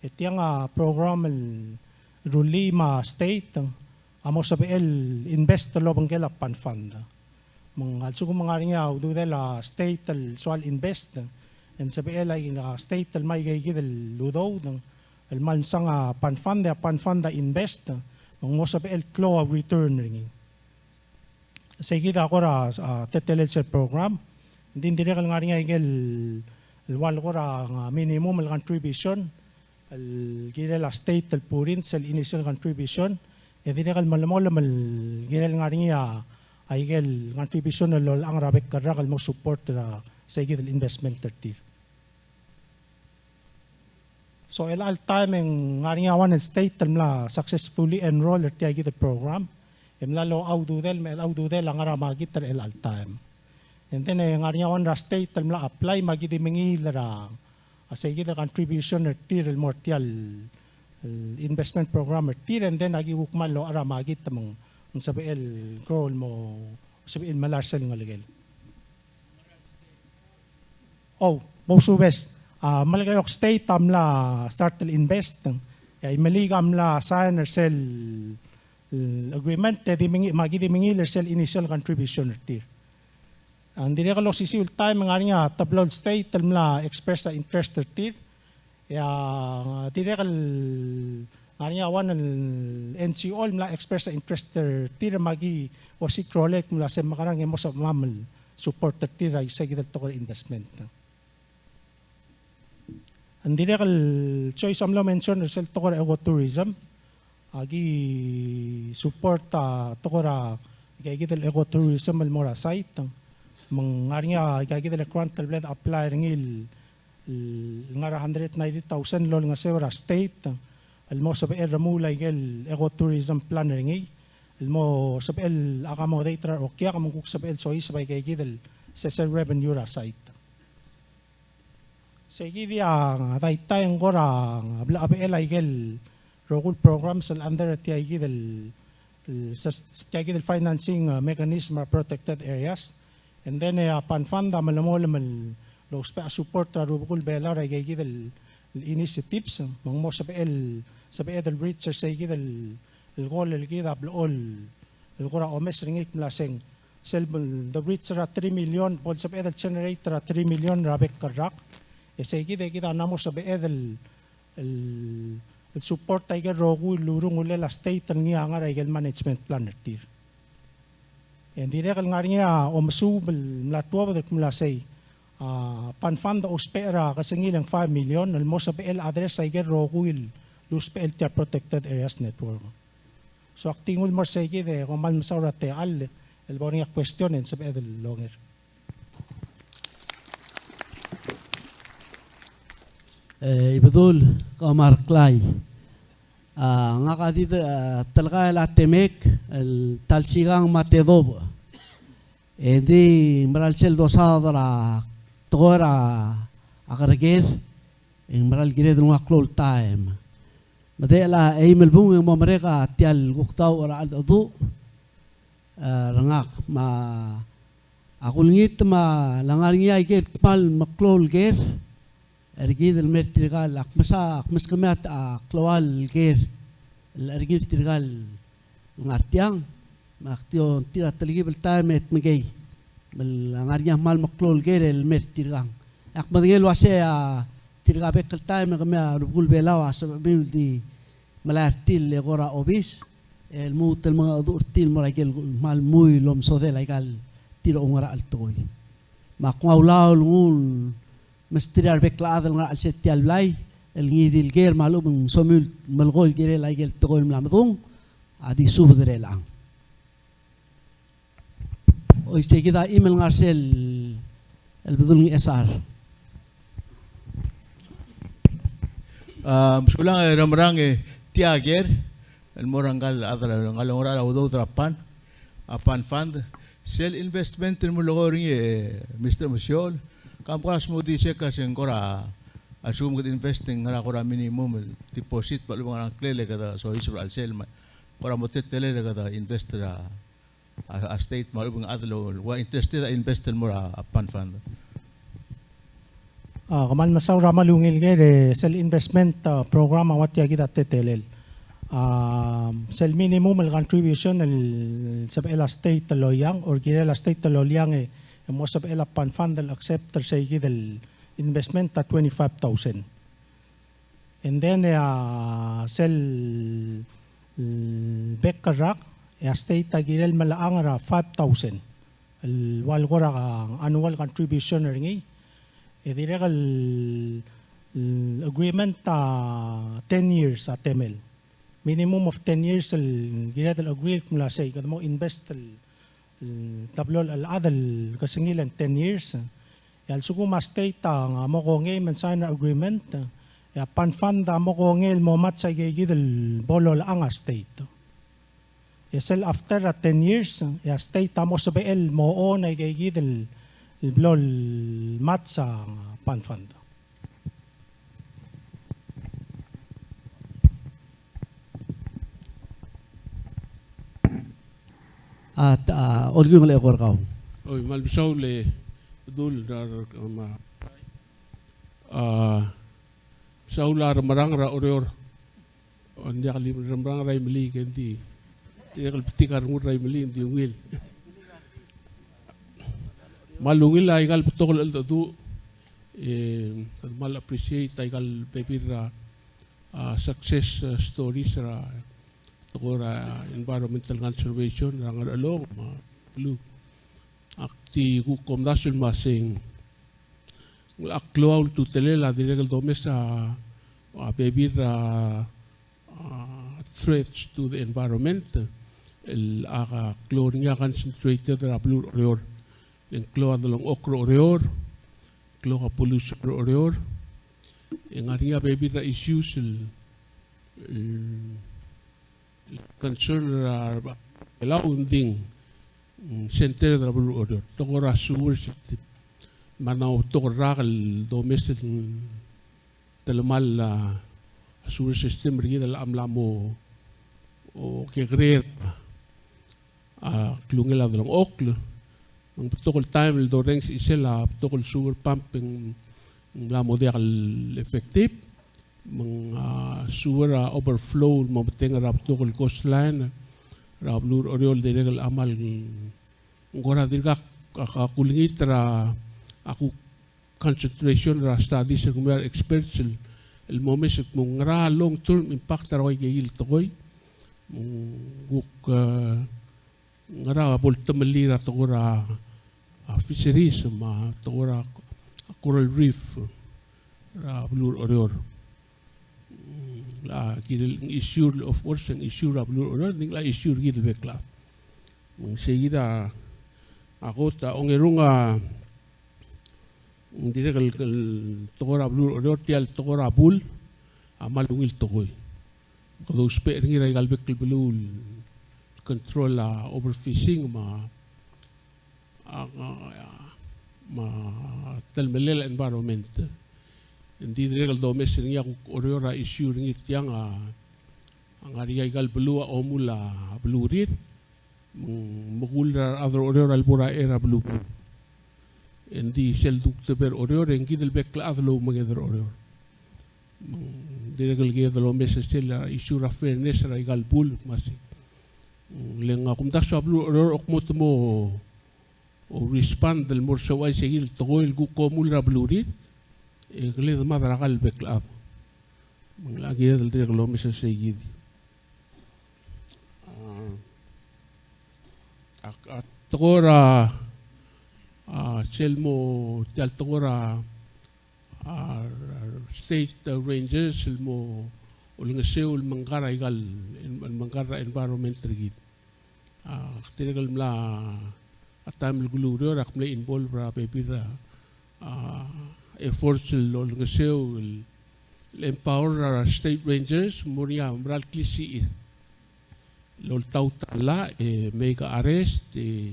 E tiang a program el rullii me a state a mo sebechel el invest el obengkel a PAN fund. Me ng a lsekum ng ngar er ngii a ududel a state el soal invest, e ng sebechel a state el mo ika kid el udoud el kmal msang a PAN fund, e a PAN fund a invest, me ng mo sebechel el klou a return er ngii. Seikid a kora, a, teletelel sel program. Ng di dirrek el ngar er ngii a ikel, el ua el kora, a, minimum el contribution el kirel a state el put in sel initial contribution, e dirrek el melemolem el kirel ngar er ngii a, a ikel contribution el lolechang er a bek el rak el mo support er a seikid el investment er tir. So, chelecha el taem e ng ngar er ngii a one el state el mla successfully enroll er tia kid el program, e mla locha ududel, me chelecha el ududel a ngar er a makit er chelecha el taem. And then e ng ngar er ngii a one er a state el mla apply me aki di mengiil er a, a seikid el contribution er tir el mo er tia el, el investment program er tir, and then aki kuk kmal locha er a makit me ng sebechel el grow el mo, sebechel el melai er sel ngelekel. Oh, bo subes. A, Melekeok State a mla start el invest. E a Imeliik a mla sign er sel, e, agreement, e di mengi-, me aki di mengiil er sel initial contribution er tir. A, ng dirrek el osisiu el taem e ng ngar er ngii a teblo el state el mla express a interest er tir. E a, dirrek el ngar er ngii a one el N G O el mla express a interest er tir me aki osiik a rolel el kmo ua se mekerang e mo sebechemam el support er tir er a seikid el tekoi er a investment. Ng dirrek el choice a mlo mention er sel tekoi er a ecotourism. Aki support a tekoi er a, aika kid el ecotourism el mo er a site. Me ng ngar er ngii a, aika kid el grant el bla de apply er ngii el, el ngar er a hundred ninety thousand el olengeseu er a state el mo sebechel el remuul aike el ecotourism plan er ngii el mo sebechel el accommodate er a reokiak me ng kuk sebechel el soiseb aika kid el sesei el revenue er a site. Seikid a daitai e ng kora blechebechel aike el rokui el programs el under er tia kid el, el, se-, se-, tia kid el financing, uh, mechanism er a protected areas. And then, e a PAN fund a melemolem el ousbech a support er a rubekul Belau er aike kid el, el initiatives, me ng mo sebechel, sebechel el reach er seikid el, el goal el kid a blechoel el kora omes er ngii el kmo ua se ng sel bo el de reach er a three million, bo el sebeched el generate er a three million er a bek el rak. E seikid e kid a mla mo sebeched el, el, el support aike el rokui el urungulel a state el ngii a ngar er aike el management plan er tir. E ng dirrek el ngar er ngii a omesuub el mla tuobed el kmo ua sei a PAN fund a ousbech er a kesengil e ng five million el mo sebechel el address aike el rokui el usbechel tia el protected areas network. So ak di nguu el mo er seikid e kom kmal mesaul er a techall el bo er ngii a question e ng sebeched el onger. E, Ibedul, kom kmal meklai. A, ngak a di, a, telkai el a temek, el ta el sikang me a tedobech. E di mera el sel dosaod er a tekoi er a kereker, e ng mera el kired el nguu a klou el taem. Me de chelecha eim el bung e ng mo merek a tia el kuk dauch er a cheldecheduch, e, er ngak. Me a kulengit me a le ngar er ngii a ikel kmal meklou el ker er kid el mer tirka el, ak mesa, ak meskemiu a klou el ker el er ngii er tirka el ngar tiang, me ak di ongtir a telkib el taem e dmekei. Me le ngar er ngii a kmal meklou el ker el mer tirkang. Ak medengei el ua sei a tirka bek el taem e kemiu a rubekul Belau a sebechemiu el di melai er tir el eko er a obis, el lmuut el mengedecheduch er tir el mo er a ikel kmal mui el omesodel aika el tir a oungerachel el tekoi. Me ak nguu a ulaol el nguu el mesterir a rebek el chad el ngar er a chelsel tia el blai el ngii di el ker me a lechub e ng somiu el melekoi el kirel aike el tekoi el mla medung a di subed er chelechang. Oi, seikid a chim el ngar er sel Bedul Ngchesar. A, mesulang e Remerang, e tia ker el mo er ngka el chad er a, ngka el oungerachel a udoud er a PAN, a PAN fund. Sel investment el mulekoi er ngii, e Mister Mesiol, kam kora smodii se ka se ng kora, a lsekum kede invest e ng ngar er a kora minimum el deposit me a lechub e ng ngar er a ngklel e kede soiseb er a chelsel me kora mo teletelel e kede invest er a a, a state me a lechub e ng chad el ua interested a invest el mo er a PAN fund. A, kmal mesaul er a kmal ungil ker, e sel investment, a, program a ua tia kid a teletelel. A, sel minimum el contribution el sebechel a state el loiang, or kirel a state el loiang e, e mo sebechel a PAN fund el accept er seikid el investment a twenty-five thousand. And then e a sel, mm, bek el rak, e a state a kirel melechang er a five thousand el ua el kora annual contribution er ngii. E dirrek el, el agreement a ten years a temel. Minimum of ten years el kired el agree el kmo sei, kede mo invest el, el tablo el chad el kesengil el ten years. E a lsekum a state a mo kongei me ng sign a agreement, e a PAN fund a mo kongei el mo match a ikeikid el bo lolechang a state. E sel after a ten years, e a state a mo sebechel el mo own a ikeikid el, el blo el match a PAN fund. A, a, Olkiu, ng le kora kau. Oi, me kmal mesaul e dul er a, a, mesaul a remerang er a Oreor. Ng diak el remerang er a Imeliik, e ng di, dirrek el betik a rengul er a Imeliik, ng di ungil. Me a ungil a ikal betok el cheldecheduch, e, kmal appreciate a ikal bebil er a, a, success, a, stories er a tekoi er a environmental conservation er a Ngerchelong me a beluu. Ak di kuk omdasu el me sei ng, ng locha klou a ultutelel a dirrek el domes a, a bebil er a, a, threats to the environment, el a klou er ngii a concentrated er a beluu er Oreor. Le ng klou a delengchokl er Oreor, klou a pollution er Oreor, e ng ngar er ngii a bebil er a issues el, el concern er a Belau, ng di ng, mm, center er a beluu er Oreor. Tekoi er a sewer system. Me a ngar er ngii a betok el rak el domes el telemall a sewer system er kid el mla mo, o, kekerei a klungel a delengchokl. Me ng betok el taem el dorrenges a chisel a betok el sewer pump e ng mla mo diak el effective. Me ng, a, sewer a overflow el mo metengel er a betok el coastline er a beluu er Oreor el dirrek el kmal ng kora dirkak a, a kulengit er a, a kuk concentration er a studies el kemiu a re experts el, el mo omes el kmo ngera a long term impact er a ua ikeikid el tekoi. Me ng kuk, e, ngera bo el temellii er a tekoi er a, a, fisheries me a tekoi er a, a, coral reef er a beluu er Oreor. Mm, a kirel ng issue, of course, ng issue er a beluu er Oreor, ng di ng locha issue er kid el bek el chad. Me ng sei kid a, a kot a ongerung a, ng dirrek el, el tekoi er a beluu er Oreor, tia el tekoi er a bul a kmal ungil tekoi. Kede ousbech er ngii er a ikal bek el beluu el control a overfishing me a, a, a, me a telemellel a environment. Ng di dirrek el domes er ngii a kuk Oreor a issue er ngii er tiang a, a ngar er ngii a ikal beluu a omul a belurir. Me ng mekull er a rechad er Oreor a lebo er a chei er a beluu. E ng di sel duktebel er Oreor e ng kid el bek el chad el oumenged er Oreor. Me ng dirrek el kired el omes er sel issue er a fairness er a ikal bul me a sei. Le ng a kumdasu a beluu er Oreor a kmo te mo, o, respond el mo er se uaisei kid el tekoi el kuk omul er a belurir, e kede mad er a kall el bek el chad. Me ng locha kired el dirrek el omes er sei kid. A, a tekoi er a, a, sel mo, tia el tekoi er a, a, state rangers el mo olengeseu el mengkar a ikal, el mengkar a environment er kid. A, dirrek el mla, a taem el kulekoi er Oreor, ak mle involve er a bebil er a, a, efforts el olengeseu el, el empower er a state rangers, mo er ngii a mera el klisichir el oltaut a llach, e make arrest, e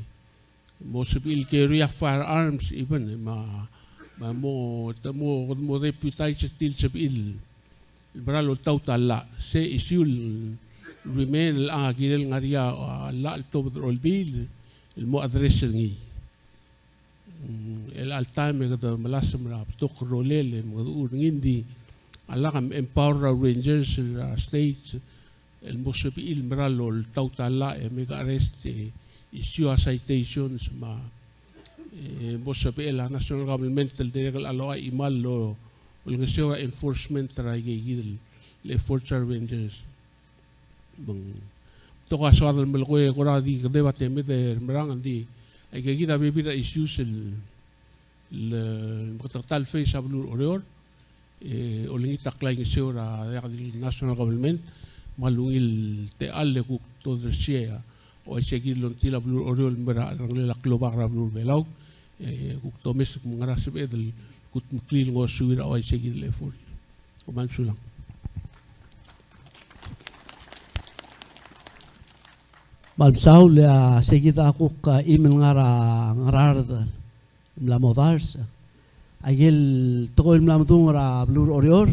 mo sebechir el carry a firearms even, me a, me a mo, te mo, mo deputize er tir el sebechir el mera el oltaut a llach. Se issue el remain el a kirel ngar er ngii a, a llach el tobed er a Olbiil el mo address er ngii. Mm, el chelecha el taem e kede melasem er a betok el rolel e mengedecheduch er ngii, ng di a lak em-, empower er a rangers er a states el mo sebechir el mera el oltaut a llach e make arrest e issue a citations me a, e, mo sebechel a national government el dirrek el locha chimal el olengeseu er a enforcement er aike kid el efforts er a rangers. Me ng betok a soad el melekoi e kora di kedeb a temed e remerang, ng di aike kid a bebil er a issues el, el, e, meketeketang el face a beluu er Oreor, e olengit a klaingeseu er a diak di national government me a lungil techall e kuk todersii a uaisei kid el longtil a beluu er Oreor el mo er a cherrengelel a klobak er a beluu er Belau, e kuk domes el kmo ng ngera sebeched el kutmeklii el ngosuir a uaisei kid el effort. Kom kmal mesulang. Kmal mesaul. E a sei kid a kuk, a, chim el ngar er a Ngaraard el mla mo dars. Aike el tekoi el mla medung er a beluu er Oreor,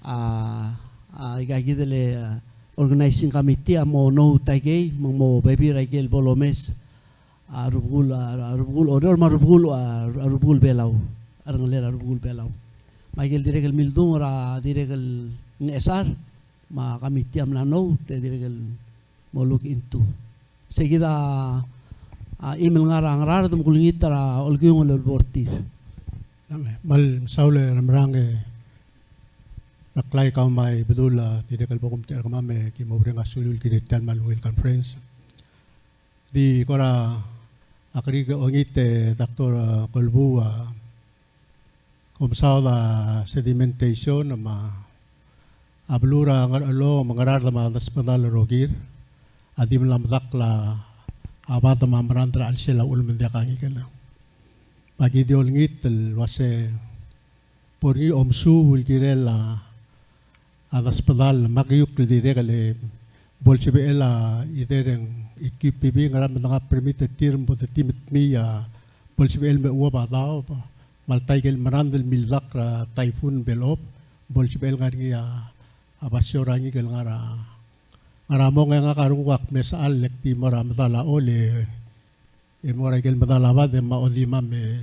a, a, aika kid el, a, organizing committee a mo note aikei, me ng mo bebil er aike el bo lomes a rubekul, a, a rubekul Oreor me a rubekul, a, a rubekul Belau, a cherrengelel a rubekul Belau. Me aike el dirrek el mildung er a dirrek el Ngchesar, me a committee a mla note e dirrek el mo look into. Sei kid a, a, chim el ngar er a Ngaraard me kulengit er a olekiungel el bo er tir. Kmal mesaul e remerang e Reklai, kau me a Ibedul, a, dirrek el bo kumtechei er kemam e ki mo mereng a sulel el kirel tia el mle ungil conference. Di kora, a, kerik e ongit e Doctor, a, Kolbuu, a, kom saod a sedimentation me a beluu er a Ngerchelong me a Ngaraard me a desbedall el rokir a di mla medakl a bad me a merangd er a chelsel a uchul me ng diak a ngikel. Me aki di olengit el uase bo er ngii a omesuub el kirel a a desbedall me a keiukl el dirrek el bo lsebechel a either ng E Q P B ngera me dengai a permit er tir me bo de di me dmii a bo lsebechel me chuob a daob, me a ltaik el merangd el mildakl er a typhoon Belob, bo lsebechel ngar er ngii a basio er a ngikel ngar er a, ngar er a mong. E ngak a renguk a kmesechall e ak di mo er a medal a chol e e mo er a ikel medal a bad e me a odimam e,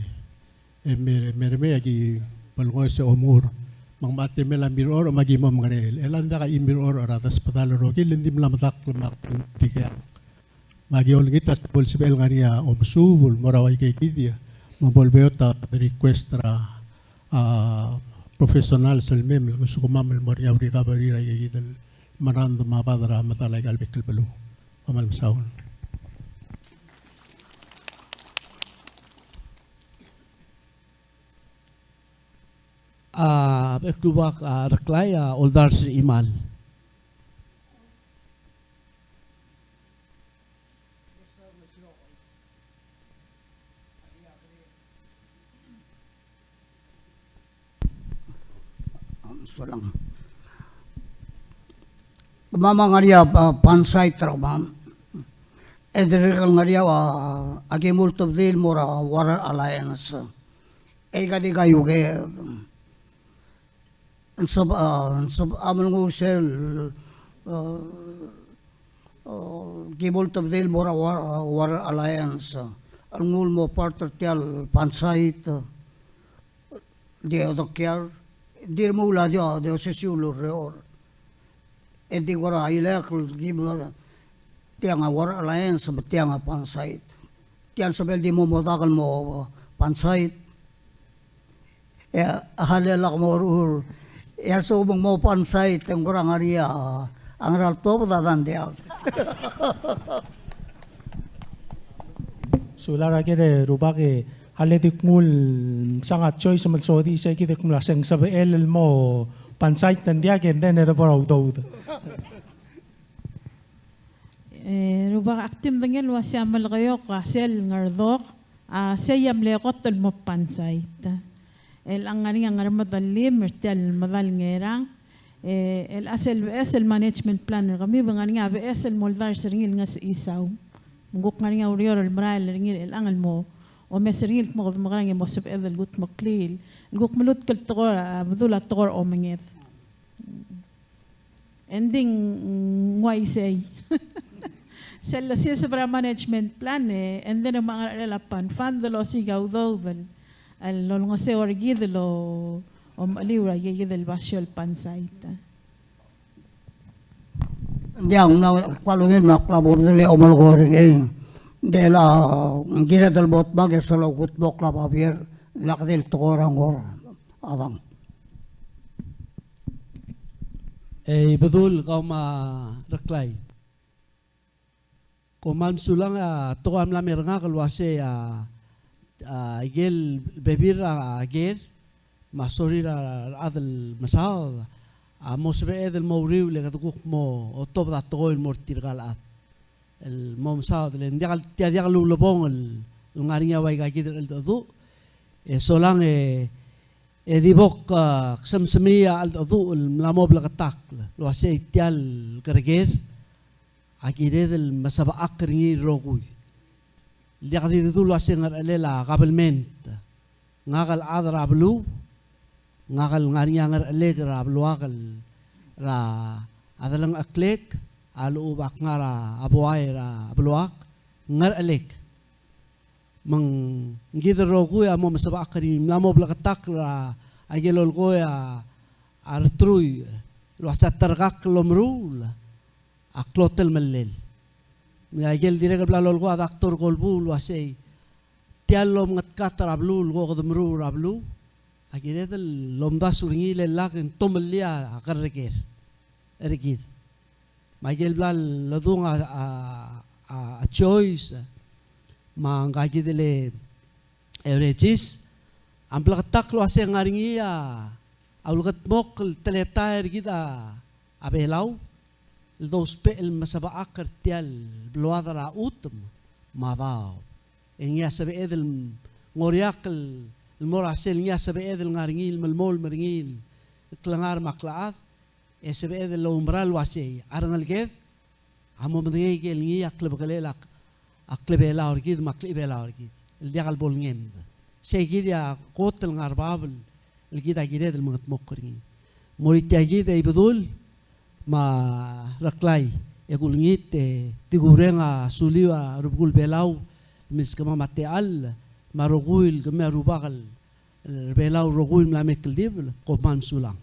e me, me remei e aki bo lengoi se omengur. Me ng mla temel a mirror me aki mo mengereil. E le ng diak a chim mirror er a desbedall el rokir, le ng di mla medakl me ak di keang. Me aki olengit a se bo lsebechel ngar er ngii a omesuub el mo er a uaikei kid, me bo lebeot a request er a, a, professionals el mei me lengosukemam el mo er ngii a recovery er aikei kid el merangd me a bad er a medal aika el bek el beluu. Kom kmal mesaul. A, bek el rubak, a, Reklai, a, oldars er a chimal. Sulang. Kemam a ngar er ngii a, a, Pan Site er kemam. E dirrek el ngar er ngii a, a, a kimul tebedii el mo er a Water Alliance. E aika di kaiuked. Ng sob, a, ng sob a melengu sel, a, a, kimul tebedii el mo er a Wa-, Water Alliance. A rengul el mo part er tia el Pan Site. Di odokiar, di remuul a di, di osisiu el ureor. E di kora ileakl el kim tiang a Water Alliance me tiang a Pan Site. Tiang sebechel di mo modak el mo Pan Site. E a lak mo er a, e a lsekum ng mo Pan Site e ng kora ngar er ngii a ngera el tuobed a dang diak. Sulang er a ker e rubak e a le di knguu el msang a choice me lsodii sei kid e kmo ng mla se ng sebechel el mo Pan Site e ng diak e ng di ne de bo er a udoud. E rubak, ak di medengei el uase a Melekeok a sel Ngardok a sei a mle kot el mo Pan Site. El ngar er ngii a Ngermedellim er tia el medal Ngerang. E, el a sel beches el management plan er kemiu, e ng ngar er ngii a beches el mo oldars er ngii el ngesechisau. Me ng kuk ngar er ngii a ureor el merael er ngii er chelechang el mo omes er ngii el kmo kede mekerang e mo sebeched el kutmeklii el kuk melutk el tekoi er a bedul a tekoi er a omenged. E ng di ng uaisei. Sel losiseb er a management plan e, e ng di ng mo ngerachel a PAN fund el osiik a udoud el el olengeseu er kid el omecheliu er aikei kid el basio el Pan Site. Ng diak, ng mla kmal ungil me ak mla bo medal e omelekoi er ngii. Ng di a kired el mo dmak e sel kutmokl a babier, lak di el tekoi er a ngor a dang. E Ibedul, kau me a Reklai. Kom kmal mesulang. A tekoi a mla mer ngak el uasei a, a, ikel bebil er a ker me a sorir a rechad el mesaod a mo sebeched el mo uriul e kede kuk mo otobed a tekoi el mo er tirka el chad el mo mesaod, le ng diak, tia diak lulebongel el ngar er ngii a ua ikakid el cheldecheduch. E solang e, e di bo kuk, a, ksemsemii a cheldecheduch el mla mo bleketakl el uasei tia el kereker a kired el mesebechakl er ngii el rokui. Diak di dedu el uasei ngerechelel a kabelment. Ngak el chad er a beluu, ngak el ngar er ngii a ngerechelek er a beluak el, er a delengcheklek a lechub ak ngar er a buai er a beluak, ngerechelek. Me ng kid el rokui a mo mesebechakl er ngii, mla mo bleketakl er a ikel lolekoi a, a reteruich el uasei a terkakl el omeruul a klot el mellel. Me a ikel dirrek el bla lolekoi a doctor Kolbuu el uasei tia el lomngetkat er a beluu el ko kede meruul er a beluu a kired el lomdasu er ngii le lak e ng tomellii a kerreker er kid. Me a ikel bla ledung a, a, a, a choice me ngka kid el Euresis a bleketakl el uasei ng ngar er ngii a ulekedmokl el teletael er kid a, a Belau el dousbech el mesebechakl er tia el beluad er a chutem me a daob. E ngii a sebeched el ngoriakl el mo er a sel ngii a sebeched el ngar er ngii el melemolem er ngii el klengar me a klechad, e sebeched el oumera el uasei a rengeleked a mo medengei ikel ngii a klebekelel a, a klebelau er kid me a klechibelau er kid el diak el bo lengemd. Sei kid a kot el ngar er a bab el kid a kired el mengedmokl er ngii. Mo er tia kid e Ibedul me a Reklai, e kulengit e di kureng a suliu a rubekul Belau el meskemam a techall me a rokui el kemiu a rubak el Belau el rokui el mla me kldibel, kom kmal mesulang.